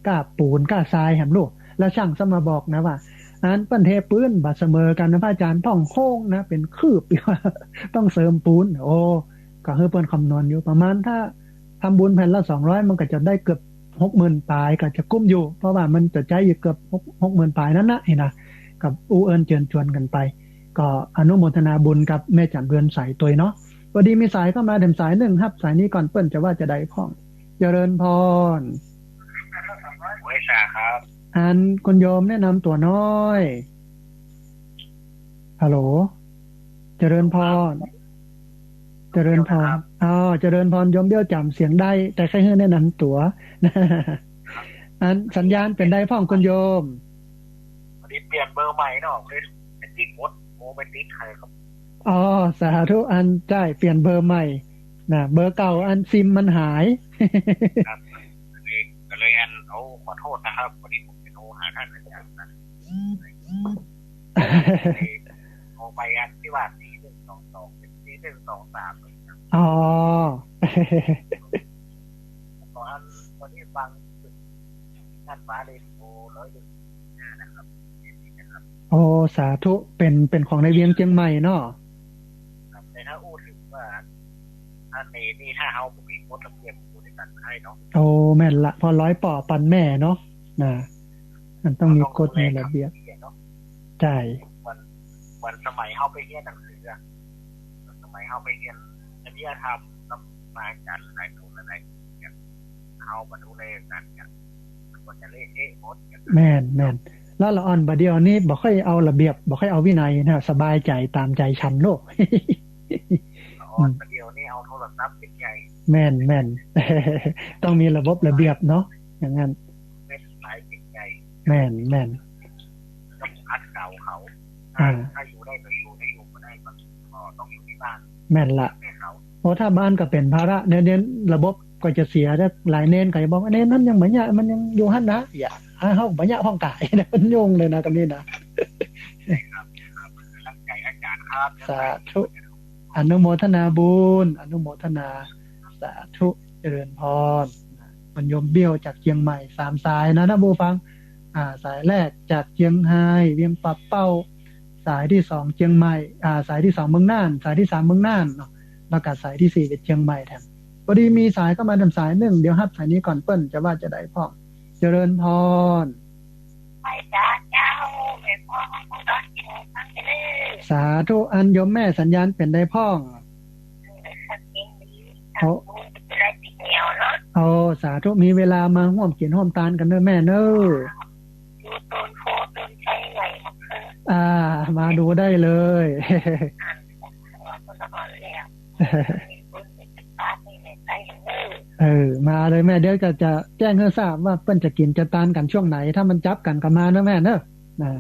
ก้าปูน ก้าทรายแหมลูก แล้วช่างซ้ำมาบอกนะว่า อันเปิ้นเทปื๊นบ่เสมอกั๋นนะพระอาจ๋ารย์ ต้องโค้งนะ เป๋นคืบ ต้องเสริมปูน โอ้ ก็หื้อเปิ้นคำนวณอยู่ ประมาณถ้าทำบุญแผ่นละสองร้อย มันก็จะได้เกือบหกหมื่นปลาย ก็จะกุ้มอยู่ เพราะว่ามันจะใจ๊อยู่เกือบหก หกหมื่นปลายนั้นนะ นี่นะ ก็อู้เอิ้นเจิญจวนกั๋นไป ก็อนุโมทนาบุญกับแม่จันเรือนใสตวยเนาะ พอดีมีสายเข้ามาแถมสายนึ่ง ฮับสายนี้ก่อน เปิ้นจะว่าจะใดพ่อง เจริญพร ไหว้สาครับ อันคุณโยมแนะนำตั๋วน้อย ฮัลโหล เจริญพร เจริญพร ครับ อ๋อ เจริญพร โยมเบี้ยวจ๋ำเสียงได้ แต่ใค่หื้อแนะนำตั๋ว อันสัญญาณเป๋นใดพ่องคุณโยม พอดีเปลี่ยนเบอร์ใหม่เนาะ เลยติดหมด โอ้ ไม่ติดใครครับ อ๋อ สาธุ อันใจ้ เปลี่ยนเบอร์ใหม่นะ เบอร์เก่าอันซิมมันหาย ครับ ก็เลย ก็เลยอัน โอ้ ขอโทษนะครับ พอดีผมจะโทรหาท่านอาจ๋ารย์นะ โทรไปอันตี้ว่า สี่หนึ่งสองสอง เป็น สี่หนึ่งสองสาม เลยครับ อ๋อ ขออัน พอดีฟัง ท่านฟ้าเรดิโอ ร้อยเอ็ด นะครับ นะครับ โอ้ สาธุ เป๋น เป๋นของในเวียงเจียงใหม่เนาะ ครับ แต่ถ้าอู้เถิงว่า อันนี้นี่ ถ้าเฮาบ่มีกฎระเบียบ บ่ได้ตัดให้เนาะ โอ้ แม่นละ เพราะร้อยป่อปันแม่เนาะ นะ มันต้องมีกฎมีระเบียบ เฮาต้องดูแลกับเมียเนาะ ใจ้ เหมือน เหมือนสมัยเฮาไปเฮียนหนังสืออะ เหมือนสมัยเฮาไปเฮียนจริยธรรมกับครูอาจ๋ารย์หลายคนนะ เอามาดูแลกันเนี่ย มันก็จะเละเทะหมด แม่น แม่น แล้วละอ่อนบ่าเดี่ยวนี้บ่ค่อยเอาระเบียบ บ่ค่อยเอาวินัยนะ สบายใจ๋ต๋ามใจ๋ฉันโลด ละอ่อนบ่าเดี่ยวนี้เอาโทรศัพท์เป๋นใหญ่ แม่น แม่น ต้องมีระบบระเบียบเนาะ อย่างนั้น เป๋นสายเป๋นใหญ่ แม่น แม่น ต้องขัดเกลาเขา อ่า ถ้าอยู่ได้ก็อยู่ ถ้าอยู่บ่ได้ก็ ก็ต้องอยู่ตี้บ้าน แม่นละ แม่นเขา โอ้ ถ้าบ้านก็เป๋นภาระ เดี๋ยวนี้ระบบก็จะเสีย หลายเณรก็จะบอกว่า เณรนั้นยังบ่ยะ มันยังอยู่หั้นนะ อย่า หาเฮาบ่ยะพ่องก๋าย มันยุ่งเลยนะ ตรงนี้นะ ใช่ครับ ใช่ครับ กำลังใจ๋อาจ๋ารย์ครับ สาธุ อนุโมทนาบุญ อนุโมทนา สาธุ เจริญพร นะ มันโยมเบี้ยวจากเจียงใหม่ สามสายนะ ท่านผู้ฟัง อ่า สายแรกจากเจียงฮาย เวียงป่าเป้า สายตี้สองเจียงใหม่ อ่า สายตี้สองเมืองน่าน สายตี้สามเมืองน่านเนาะ แล้วก็สายตี้สี่เป๋นเจียงใหม่แถม พอดีมีสายเข้ามาแถมสายนึ่ง เดี๋ยวฮับสายนี้ก่อน เปิ้นจะว่าจาใดพ่อง เจริญพร ไหว้สาเจ้า แม่พ่อ สาธุ อันโยมแม่สัญญาณเป๋นใดพ่อง โอ้ โอ้ สาธุ มีเวลามาฮ่วมกิ๋นฮ่วมตานกั๋นเน่อแม่เน่อ อยู่ต้นโพต้นไทรไหวหมดเลย อ่า มาดูได้เลย เออ มาเลยแม่ เดี๋ยวก็จะแจ้งหื้อทราบว่าเปิ้นจะกิ๋นจะตานกั๋นช่วงไหน ถ้ามันจับกั๋นก็มาเน่อแม่เน่อ นะ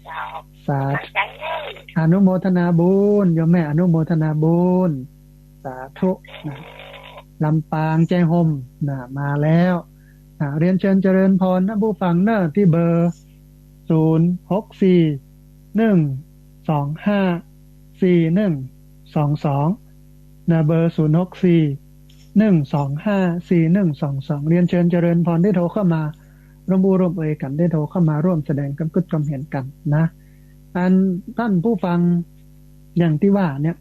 เจ้า สาธุ อนุโมทนาบุญ โยมแม่ อนุโมทนาบุญ สาธุ นะ ลำปางแจ้ห่ม นะ มาแล้ว นะ เรียนเชิญเจริญพร ท่านผู้ฟังเน่อ ตี้เบอร์ ศูนย์ หก สี่ หนึ่ง สอง ห้า สี่ หนึ่ง สอง สอง นะ เบอร์ ศูนย์ หก สี่ หนึ่ง สอง ห้า สี่ หนึ่ง สอง สอง เรียนเชิญเจริญพร ได้โทรเข้ามาร่วมอู้ร่วมเอยกั๋น ได้โทรเข้ามาร่วมแสดงความกึ๊ดความเห็นกั๋นนะ อันท่านผู้ฟัง อย่างตี้ว่าเนี่ย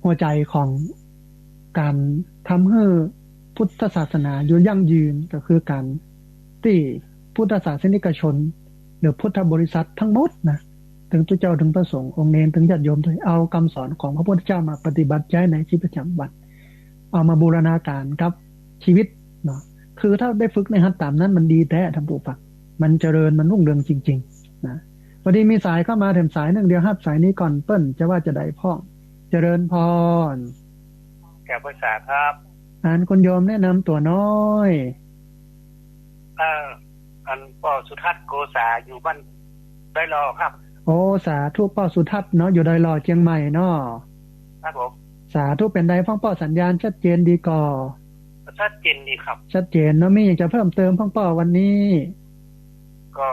หัวใจ๋ของก๋านทำหื้อพุทธศาสนาอยู่ยั่งยืน ก็คือก๋านตี้พุทธศาสนิกชน หรือพุทธบริษัทตึงหมดนะ ตึงตุ๊เจ้า ตึงพระสงฆ์ องค์เณร ตึงญาติโยม เอากำสอนของพระพุทธเจ้ามาปฏิบัติใจ๊ในชีวิตประจ๋ำวัน เอามาบูรณาก๋านกับชีวิตเนาะ คือถ้าได้ฝึกได้หัดต๋ามนั้นมันดีแต๊ ท่านผู้ฟัง มันเจริญ มันรุ่งเรืองจริงๆ นะ พอดีมีสายเข้ามาแถมสายนึ่ง เดี๋ยวฮับสายนี้ก่อน เปิ้นจะว่าจาใดพ่อง เจริญพร กราบไหว้สาครับ อันคุณโยมแนะนำตั๋วน้อย เอ่อ อันป้อสุทัศน์โกษา อยู่บ้านดอยหล่อครับ โอ้ สาธุ ป้อสุทัศน์เนาะ อยู่ดอยหล่อเจียงใหม่เนาะ ครับผม สาธุ เป๋นใดพ่องป้อ สัญญาณชัดเจนดีก่อ ชัดเจนดีครับ ชัดเจนเนาะ มีหยังจะเพิ่มเติมพ่องป้อวันนี้ ก็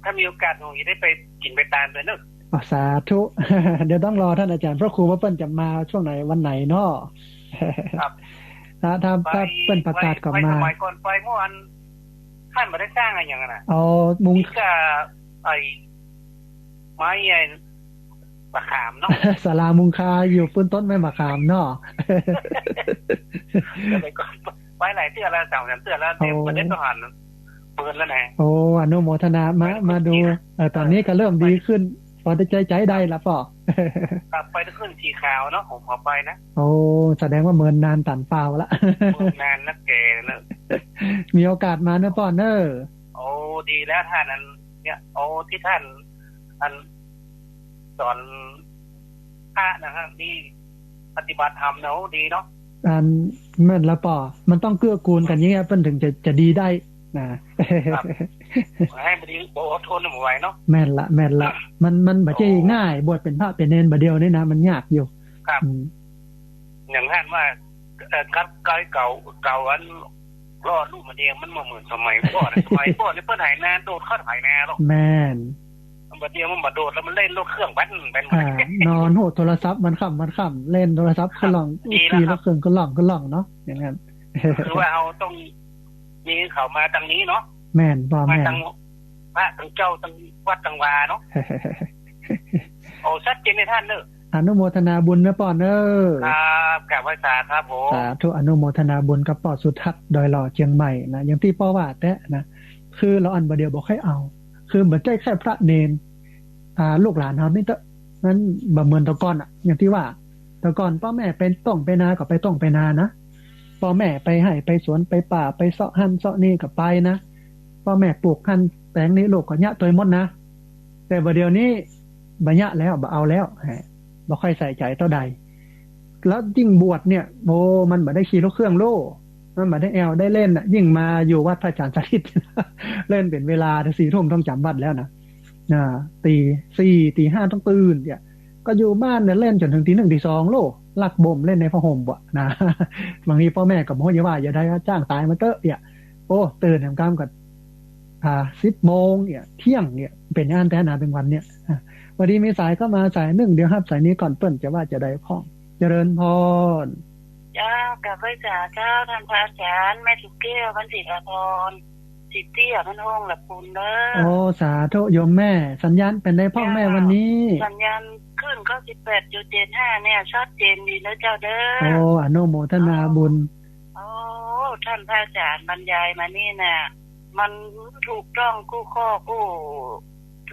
ถ้ามีโอกาสคงจะได้ไปกิ๋นไปตานไปเนอะ อ๋อ สาธุ เดี๋ยวต้องรอท่านอาจ๋ารย์พระครูว่าเปิ้นจะมาช่วงไหนวันไหนเนาะ ครับ ถ้า ถ้า ไป ถ้าเปิ้นประกาศก่อน ไป มา สมัยก่อนไปเมื่อวัน ท่านบ่ได้สร้างอะหยังอะนะ อ๋อ มุง นี่ก็ไอ้ ไม้ไอ้มะขามเนาะ ศาลามุงคาอยู่ปื้นต้นไม้มะขามเนาะ สมัยก่อนไปหลายเตื้อแล้ว สองสามเตื้อแล้ว โอ้ เดี๋ยวบ่ได้ต้องหันเปิดแล้วนะ โอ้ อนุโมทนา มา ไปทุก มาดู ที่ เอ่อ ต๋อนนี้ก็เริ่มดีขึ้น ไป ปอจะใจ๊ใจ๊ได้ละป้อ ครับ ไปทุกขึ้นสีขาวเนาะ ผมขอไปนะ โอ้ แสดงว่าเมินนานต๋านเปล่าละ เมินนานนักแก่นะ มีโอกาสมาเนอะป้อเนอะ โอ้ ดีแล้วท่านอันเนี่ย โอ้ ที่ท่านอันสอนพระนะฮะ นี่ปฏิบัติธรรมนะ โอ้ ดีเนาะ อันแม่นละป้อ มันต้องเกื้อกูลกั๋นอย่างเงี้ย เปิ้นถึงจะ จะดีได้นะ ครับ ให้มันดี บ่อดทนบ่ไหวเนาะ แม่นละ แม่นละ มัน มันบ่ใจ้ง่าย บวชเป๋นพระเป๋นเณรบ่าเดี่ยวนี่นะ มันยากอยู่ ครับ อืม อย่างท่านว่า เอ่อ ครับ เก่า เก่าอัน รอดลูกมันเอง มันบ่เหมือนสมัยก่อนนะ สมัยก่อนนี่เปิ้นไถนา โดดเข้าไถนาหรอก แม่น บ่าเดี่ยวมันบ่โดดแล้ว มันเล่นรถเครื่องแว้นแว้น อ่า นอนโหดโทรศัพท์วันค่ำวันค่ำ เล่นโทรศัพท์ ครับ ขึ้นล่อง ดีแล้ว ขี่รถเครื่องขึ้นล่องขึ้นล่องเนาะ อย่างนั้น คือว่าเฮาต้องมีเขามาตางนี้เนาะ แม่นป้อ มา แม่น ตางพระตางเจ้าตางวัดตางวาเนาะ โอ้ ชัดเจนในท่านเนอะ อนุโมทนาบุญนะป้อเนอะ ครับ กราบไหว้สาครับผม สาธุ อนุโมทนาบุญกับป้อสุทัศน์ ดอยหล่อ เจียงใหม่นะ อย่างตี้ป้อว่าแต๊นะ คือละอ่อนบ่าเดี่ยวบ่ค่อยเอา คือบ่ใจ้แค่พระเณร อ่า ลูกหลานเฮานี่เต๊อะ มันบ่เหมือนแต่ก่อนอะ อย่างตี้ว่า แต่ก่อนป้อแม่ไปต้งไปนาก็ไปต้งไปนานะ ป้อแม่ไปไฮ่ไปสวน ไปป่า ไปเซาะหั้นเซาะนี่ก็ไปนะ ป้อแม่ปลูกหั้นแป๋งนี้ ลูกก็เยียะตวยหมดนะ แต่บ่าเดี่ยวนี้บ่เยียะแล้ว บ่เอาแล้ว ฮะ บ่ค่อยใส่ใจ๋เต้าใด แล้วยิ่งบวชเนี่ย โอ้ มันบ่ได้ขี่รถเครื่องโล่ มันบ่ได้แอ่วได้เล่นน่ะ ยิ่งมาอยู่วัดพระอาจารย์สถิต เล่นเป๋นเวลาสี่ทุ่มต้องจ๋ำวัตรแล้วนะ อ่า ตีสี่ ตีห้าต้องตื่นเนี่ย ก็อยู่บ้านเนี่ยเล่นจ๋นเถิงตีหนึ่งตีสองโล่ ลักบ่มเล่นในผ้าห่มบ่นะ บางทีป้อแม่ก็บ่ฮู้จะว่าจะใด ก็จ้างต๋ายมาเต๊อะเนี่ย โอ้ ตื่นแหมกำก็ อ่า สิบโมงเนี่ย เที่ยงเนี่ย เป๋นอย่างนั้นแต๊นะ เป๋นวันเนี่ย อ่ะ พอดีมีสายเข้ามาสายนึ่ง เดี๋ยวฮับสายนี้ก่อน เปิ้นจะว่าจะใดพ่อง เจริญพร เจ้า กราบไหว้สาเจ้า ท่านพระอาจารย์ แม่สุแก้ว บ้านศิลาพร สิทธิ์เตี้ย บ้านห้องละปูนเด้อ โอ้ สาธุโยมแม่ สัญญาณเป๋นใดพ่องแม่ เจ้า วันนี้ สัญญาณคลื่นเก้าสิบแปดจุดเจ็ดห้าเนี่ย ชัดเจนดีนะเจ้าเด้อ โอ้ อนุโมทนาบุญ โอ้ ท่านพระอาจารย์บรรยายมานี่น่ะ มันถูกต้องกู้ข้อกู้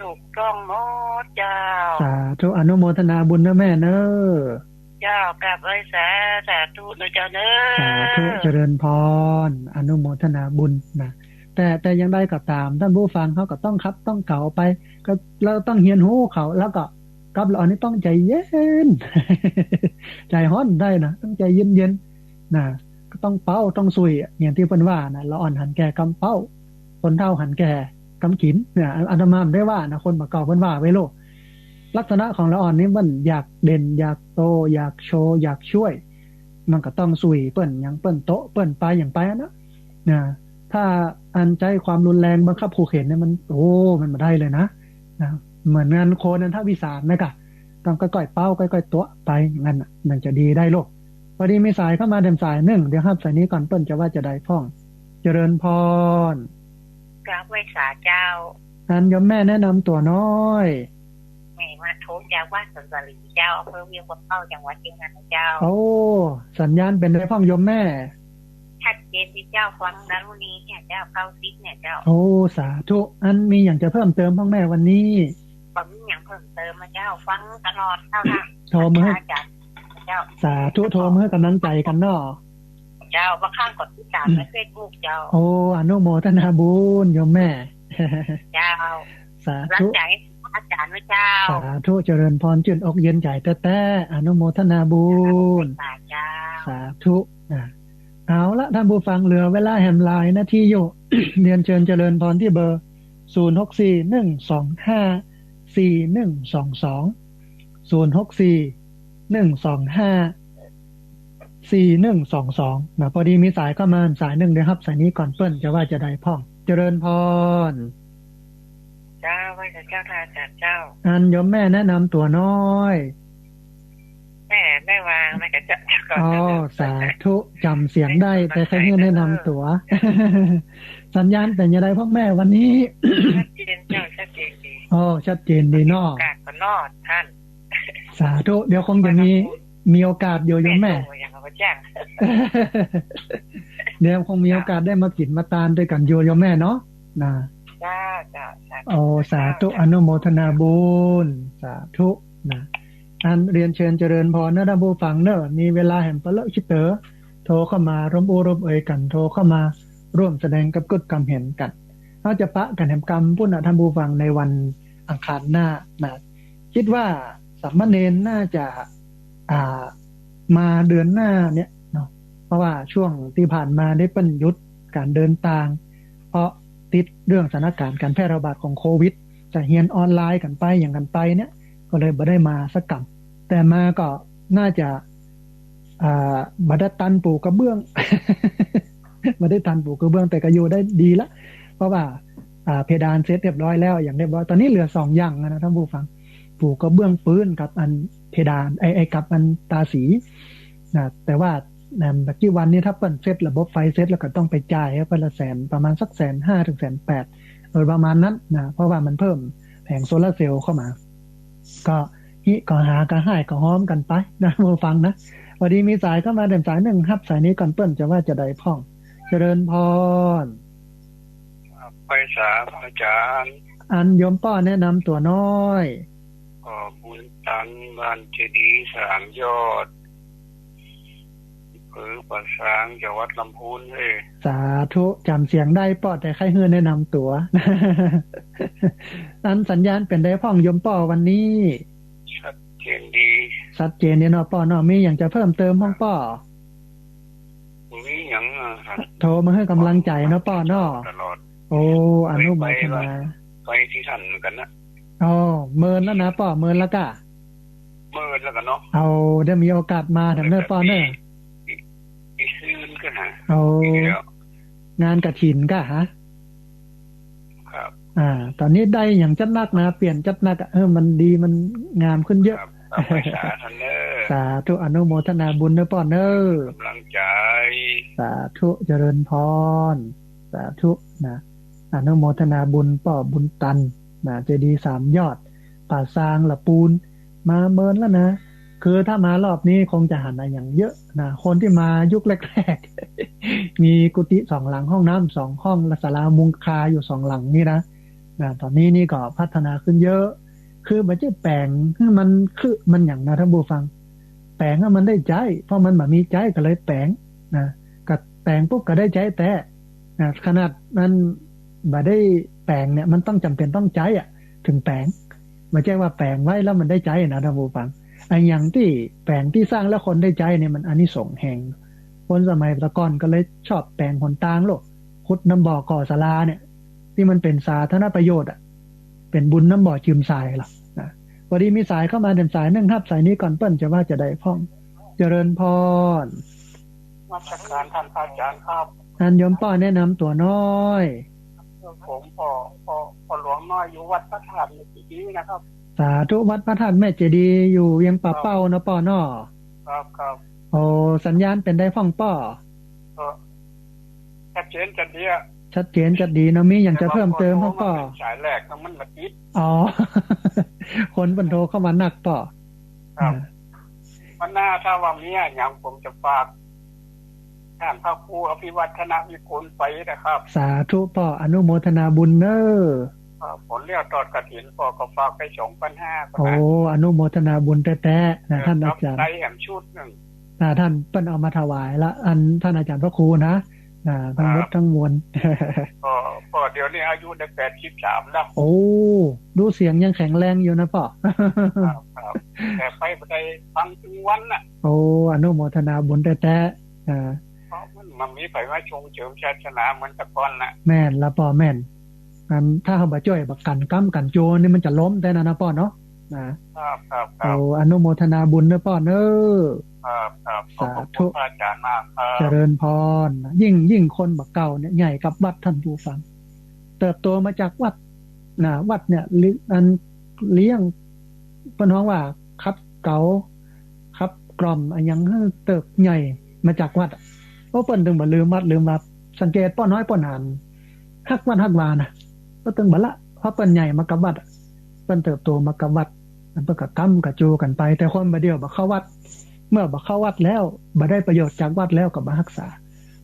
ถูกต้องหมดเจ้า สาธุ อนุโมทนาบุญเน้อแม่เน้อ เจ้า กราบไหว้สา สาธุนะเจ้าเน้อ สาธุ เจริญพร อนุโมทนาบุญนะ แต่ แต่อย่างใดก็ต๋าม ท่านผู้ฟังเขาก็ต้องขับต้องเก๋าไป ก็ แล้วต้องเฮียนฮู้เขา แล้วก็กลับละอ่อนนี่ต้องใจ๋เย็น ใจ๋ฮ้อนได้นะ ต้องใจ๋เย็นๆ นะ ก็ต้องเป๊า ต้องสุยอะ อย่างตี้เปิ้นว่านะ ละอ่อนหันแก่กำเป๊า คนเฒ่าหันแก่กำกิ๋นเนี่ย อาตมาบ่ได้ว่านะ คนบ่าเก่าเปิ้นว่าไว้โลด ลักษณะของละอ่อนนี่มันอยากเด่น อยากโต อยากโชว์ อยากช่วย มันก็ต้องสุยเปิ้นหยังเปิ้นโต๊ะเปิ้นไปหยังไปอะนะ นะ ถ้าอันใจ๊ความรุนแรงบังคับขู่เข็ญเนี่ยมัน โอ้ มันบ่ได้เลยนะ นะ เหมือนงานโคนันทวิสารนะกะ ต้องก้อยๆเป๊า ก้อยๆโต๊ะไป อย่างนั้นน่ะ มันจะดีได้โลด พอดีมีสายเข้ามาแถมสายนึ่ง เดี๋ยวฮับสายนี้ก่อน เปิ้นจะว่าจะใดพ่อง เจริญพร กราบไหว้สาเจ้า อันโยมแม่แนะนำตั๋วน้อย แม่มาโทรจากวัดสันสาลีเจ้า อำเภอเวียงป่าเป้า จังหวัดเจียงรายเจ้า โอ้ สัญญาณเป๋นใดพ่องโยมแม่ ชัดเจนดีเจ้า ฟังดารุณีเนี่ยเจ้า เก้าสิบเนี่ยเจ้า โอ้ สาธุ อันมีหยังจะเพิ่มเติมพ่องแม่วันนี้ บ่มีหยังเพิ่มเติมอะเจ้า ฟังตลอดเจ้าค่ะ โทรมาหื้อ อาจารย์เจ้า สาธุ โทรมาหื้อกำลังใจ๋กั๋นเนาะ เจ้า บางครั้งก็ติดต๋ามในเฟซบุ๊กเจ้า โอ้ อนุโมทนาบุญโยมแม่ เจ้า สาธุ กำลังใจ๋อาจารย์ไว้เจ้า สาธุ เจริญพร จื้นอกเย็นใจ๋แต๊ๆ อนุโมทนาบุญ สาธุ เจ้า สาธุ อ่ะ เอาละท่านผู้ฟัง เหลือเวลาแหมหลายนาทีอยู่ เรียนเชิญเจริญพรตี้เบอร์ ศูนย์หกสี่ หนึ่งสองห้า สี่หนึ่งสองสอง ศูนย์หกสี่ หนึ่งสองห้า สี่หนึ่งสองสอง นะ พอดีมีสายเข้ามาสายนึ่ง เดี๋ยวฮับสายนี้ก่อน เปิ้นจะว่าจะใดพ่อง เจริญพร เจ้า ไหว้เจ้า ท่านอาจารย์เจ้า อันโยมแม่แนะนำตั๋วน้อย แม่ แม่วางนะกะเจ้า อ๋อ สาธุ จ๋ำเสียงได้ แต่ใค่หื้อแนะนำตั๋ว สัญญาณเป๋นจะใดพ่องแม่วันนี้ ชัดเจนเจ้า ชัดเจนดี อ๋อ ชัดเจนดีเนาะ โอกาสก็รอดท่าน สาธุ เดี๋ยวคงจะมี มีโอกาสอยู่โยมแม่ แม่โทรอย่างเอาไปแจ้ง เดี๋ยวคงมีโอกาสได้มากิ๋นมาตานตวยกั๋นอยู่โยมแม่เนาะ นะ เจ้า เจ้า สาธุ โอ้ สาธุ อนุโมทนาบุญ สาธุ นะ อันเรียนเชิญเจริญพรเน้อท่านผู้ฟังเน้อ มีเวลาแหมปะเลอะขี้เต๋อ โทรเข้ามาร่วมอู้ร่วมเอยกั๋น โทรเข้ามาร่วมแสดงกำกึ๊ดกำเห็นกั๋น เฮาจะปะกั๋นแหมกำปุ้นนะท่านผู้ฟัง ในวันอังคารหน้านะ คิดว่าสามเณรน่าจะ อ่า มาเดือนหน้าเนี่ยเนาะ เพราะว่าช่วงตี้ผ่านมาได้เปิ้นหยุดก๋านเดินตาง เพราะติดเรื่องสถานการณ์ก๋านแพร่ระบาดของโควิด จะเฮียนออนไลน์กั๋นไปหยังกั๋นไปเนี่ย ก็เลยบ่ได้มาสักกำ แต่มาก็น่าจะ อ่า บ่ได้ตันปูกระเบื้อง บ่ได้ตันปูกระเบื้อง แต่ก็อยู่ได้ดีละ เพราะว่า อ่า เพดานเสร็จเรียบร้อยแล้ว อย่างเรียบร้อย ต๋อนนี้เหลือสองอย่างนะท่านผู้ฟัง ปูกระเบื้องปื๊นกับอันเพดาน ไอ้ ไอ้กับอันตาสีนะ แต่ว่า นะ ปัจจุบันนี้ถ้าเปิ้นเสร็จระบบไฟเสร็จแล้วก็ต้องไปจ่ายเปิ้นละแสน ประมาณสักแสนห้าถึงแสนแปด โดยประมาณนั้นนะ เพราะว่ามันเพิ่มแผงโซลาร์เซลล์เข้ามา ก็ฮิก็ฮาก็ฮ้ายก็ฮ้อมกั๋นไปนะ ผู้ฟังนะ พอดีมีสายเข้ามาแถมสายนึ่ง ฮับสายนี้ก่อน เปิ้นจะว่าจะใดพ่อง เจริญพร ไปสาอาจารย์ อันโยมป้อแนะนำตั๋วน้อย ก็บุญตัน บ้านเจดีย์สามยอด เออ ป่าซาง จังหวัดลำพูนเฮ้ย สาธุ จ๋ำเสียงได้ป้อ แต่ใค่หื้อแนะนำตั๋ว อันสัญญาณเป๋นใดพ่องโยมป้อวันนี้ ชัดเจนดี ชัดเจนดีเนาะป้อเนาะ มีหยังจะเพิ่มเติมพ่องป้อ บ่มีหยังอะครับ โทรมาหื้อก๋ำลังใจ๋เนาะป้อเนาะ ตลอด โอ้ อนุโมทนา ไป ไป ไปตี้ต้านเหมือนกั๋นนะ อ๋อ เมินแล้วนะป้อ เมินแล้วก้า เมินแล้วกั๋นเนาะ เอา เดี๋ยวมีโอกาสมาแถมเน่อป้อเน่อ อีก อีกซืนก้านะ โอ้ อีกแล้ว งานกฐินก้าฮะ ครับ อ่า ต๋อนนี้ได้หยังจัดหนักนะ เปลี่ยนจัดหนักอะ เออ มันดี มันงามขึ้นเยอะ ครับ ครับ สาธุเน่อ สาธุ อนุโมทนาบุญเน่อป้อเน่อ ก๋ำลังใจ๋ สาธุ เจริญพร สาธุนะ อนุโมทนาบุญป้อบุญตันนะ เจดีย์สามยอด ป่าซางละปูน มาเมินแล้วนะ คือถ้ามารอบนี้คงจะหันอะหยังเยอะนะ คนตี้มายุคแรกๆ มีกุฏิสองหลัง ห้องน้ำสองห้อง และศาลามุงคาอยู่สองหลังนี่นะ นะ ต๋อนนี้นี่ก็พัฒนาขึ้นเยอะ คือบ่ใจ้แป๋งหื้อมันคือมันหยังนะท่านผู้ฟัง แป๋งหื้อมันได้ใจ๊ เพราะมันบ่มีใจ๊ก็เลยแป๋งนะ ก็แป๋งปุ๊บก็ได้ใจ๊แต๊นะ ขนาดมันบ่ได้แป๋งเนี่ย มันต้องจ๋ำเป๋นต้องใจ๊อะ เถิงแป๋ง บ่ใจ้ว่าแป๋งไว้แล้วมันได้ใจ๊นะท่านผู้ฟัง อะหยังตี้แป๋งตี้สร้างแล้วคนได้ใจ๊เนี่ย มันอานิสงส์แฮง คนสมัยตะก่อนก็เลยชอบแป๋งหนตางโลก ขุดน้ำบ่อก่อศาลาเนี่ย ตี้มันเป๋นสาธารณประโยชน์อะ เป๋นบุญน้ำบ่อจืมสายล่ะนะ พอดีมีสายเข้ามาแถมสายนึ่ง ฮับสายนี้ก่อนเปิ้นจะว่าจะใดพ่อง เจริญพร นมัสการท่านพระอาจารย์ครับ อันโยมป้อแนะนำตั๋วน้อย ผมป้อ ป้อ ป้อหลวงน้อยอยู่วัดพระธาตุแม่เจดีย์นะครับ สาธุ วัดพระธาตุแม่เจดีย์อยู่เวียงป่าเป้าเนาะป้อเนาะ ครับ ครับ โอ้ สัญญาณเป๋นใดพ่องป้อ ก็ชัดเจนชัดดีอะ ชัดเจนชัดดีเนาะ มีหยังจะเพิ่มเติมพ่องป้อ แต่ว่าพอโทรมาเป๋นสายแรกนะมันบ่ติด อ๋อ คนเปิ้นโทรเข้ามานักป้อ ครับ อ่า วันหน้าถ้าว่ามีอะหยังผมจะฝาก ท่านพระครูอภิวัฒนวิกลไปนะครับ สาธุป้อ อนุโมทนาบุญเน่อ ครับ ผลแล้วทอดกฐินป้อก็ฝากไปสองพันห้า โอ้ อนุโมทนาบุญแต๊ๆ นะ เออ ท่านอาจารย์ ครับ ได้แหมชุดนึ่ง อ่า ท่านเปิ้นเอามาถวายละ อันท่านอาจารย์พระครูนะ อ่า ทั้งหมด ครับ ทั้งมวล ก็ ก็เดี๋ยวนี้อายุได้แปดสิบสามแล้ว โอ้ ดูเสียงยังแข็งแรงอยู่นะป้อ ครับ ครับ แต่ไปบ่ได้ฟังตึงวันน่ะ โอ้ อนุโมทนาบุญแต๊ๆ อ่า เพราะมัน มันมีไผมาส่งเสริมศาสนาเหมือนแต่ก่อนน่ะ แม่นละป้อ แม่น อันถ้าเฮาบ่จ้วย บ่กั๋นก๊ำกั๋นโจรนี่มันจะล้มแต๊นั้นนะป้อเนาะ นะ ครับ ครับ ครับ โอ้ อนุโมทนาบุญเน่อป้อเน่อ ครับ ครับ ขอบพระคุณ สาธุ พระอาจารย์มากครับ เจริญพร ยิ่ง ยิ่งคนบ่าเก่าเนี่ยใหญ่กับวัดท่านผู้ฟัง เติบโตมาจากวัด นะ วัดเนี่ยลิ- อันเลี้ยง เปิ้นฮ้องว่าขัดเกลา ขับกล่อมอะหยังหื้อเติบใหญ่มาจากวัดอะ โอ้ เปิ้นเถิงบ่ลืมวัดลืมวา สังเกตป้อน้อยป้อหนาน ฮักวัดฮักวานะ เปิ้นเถิงบ่ละ เพราะเปิ้นใหญ่มากับวัดอะ เปิ้นเติบโตมากับวัด เปิ้นก็ก๊ำก็โจรกั๋นไป แต่คนบ่าเดี่ยวบ่เข้าวัด เมื่อบ่เข้าวัดแล้ว บ่ได้ประโยชน์จากวัดแล้วก็บ่ฮักษา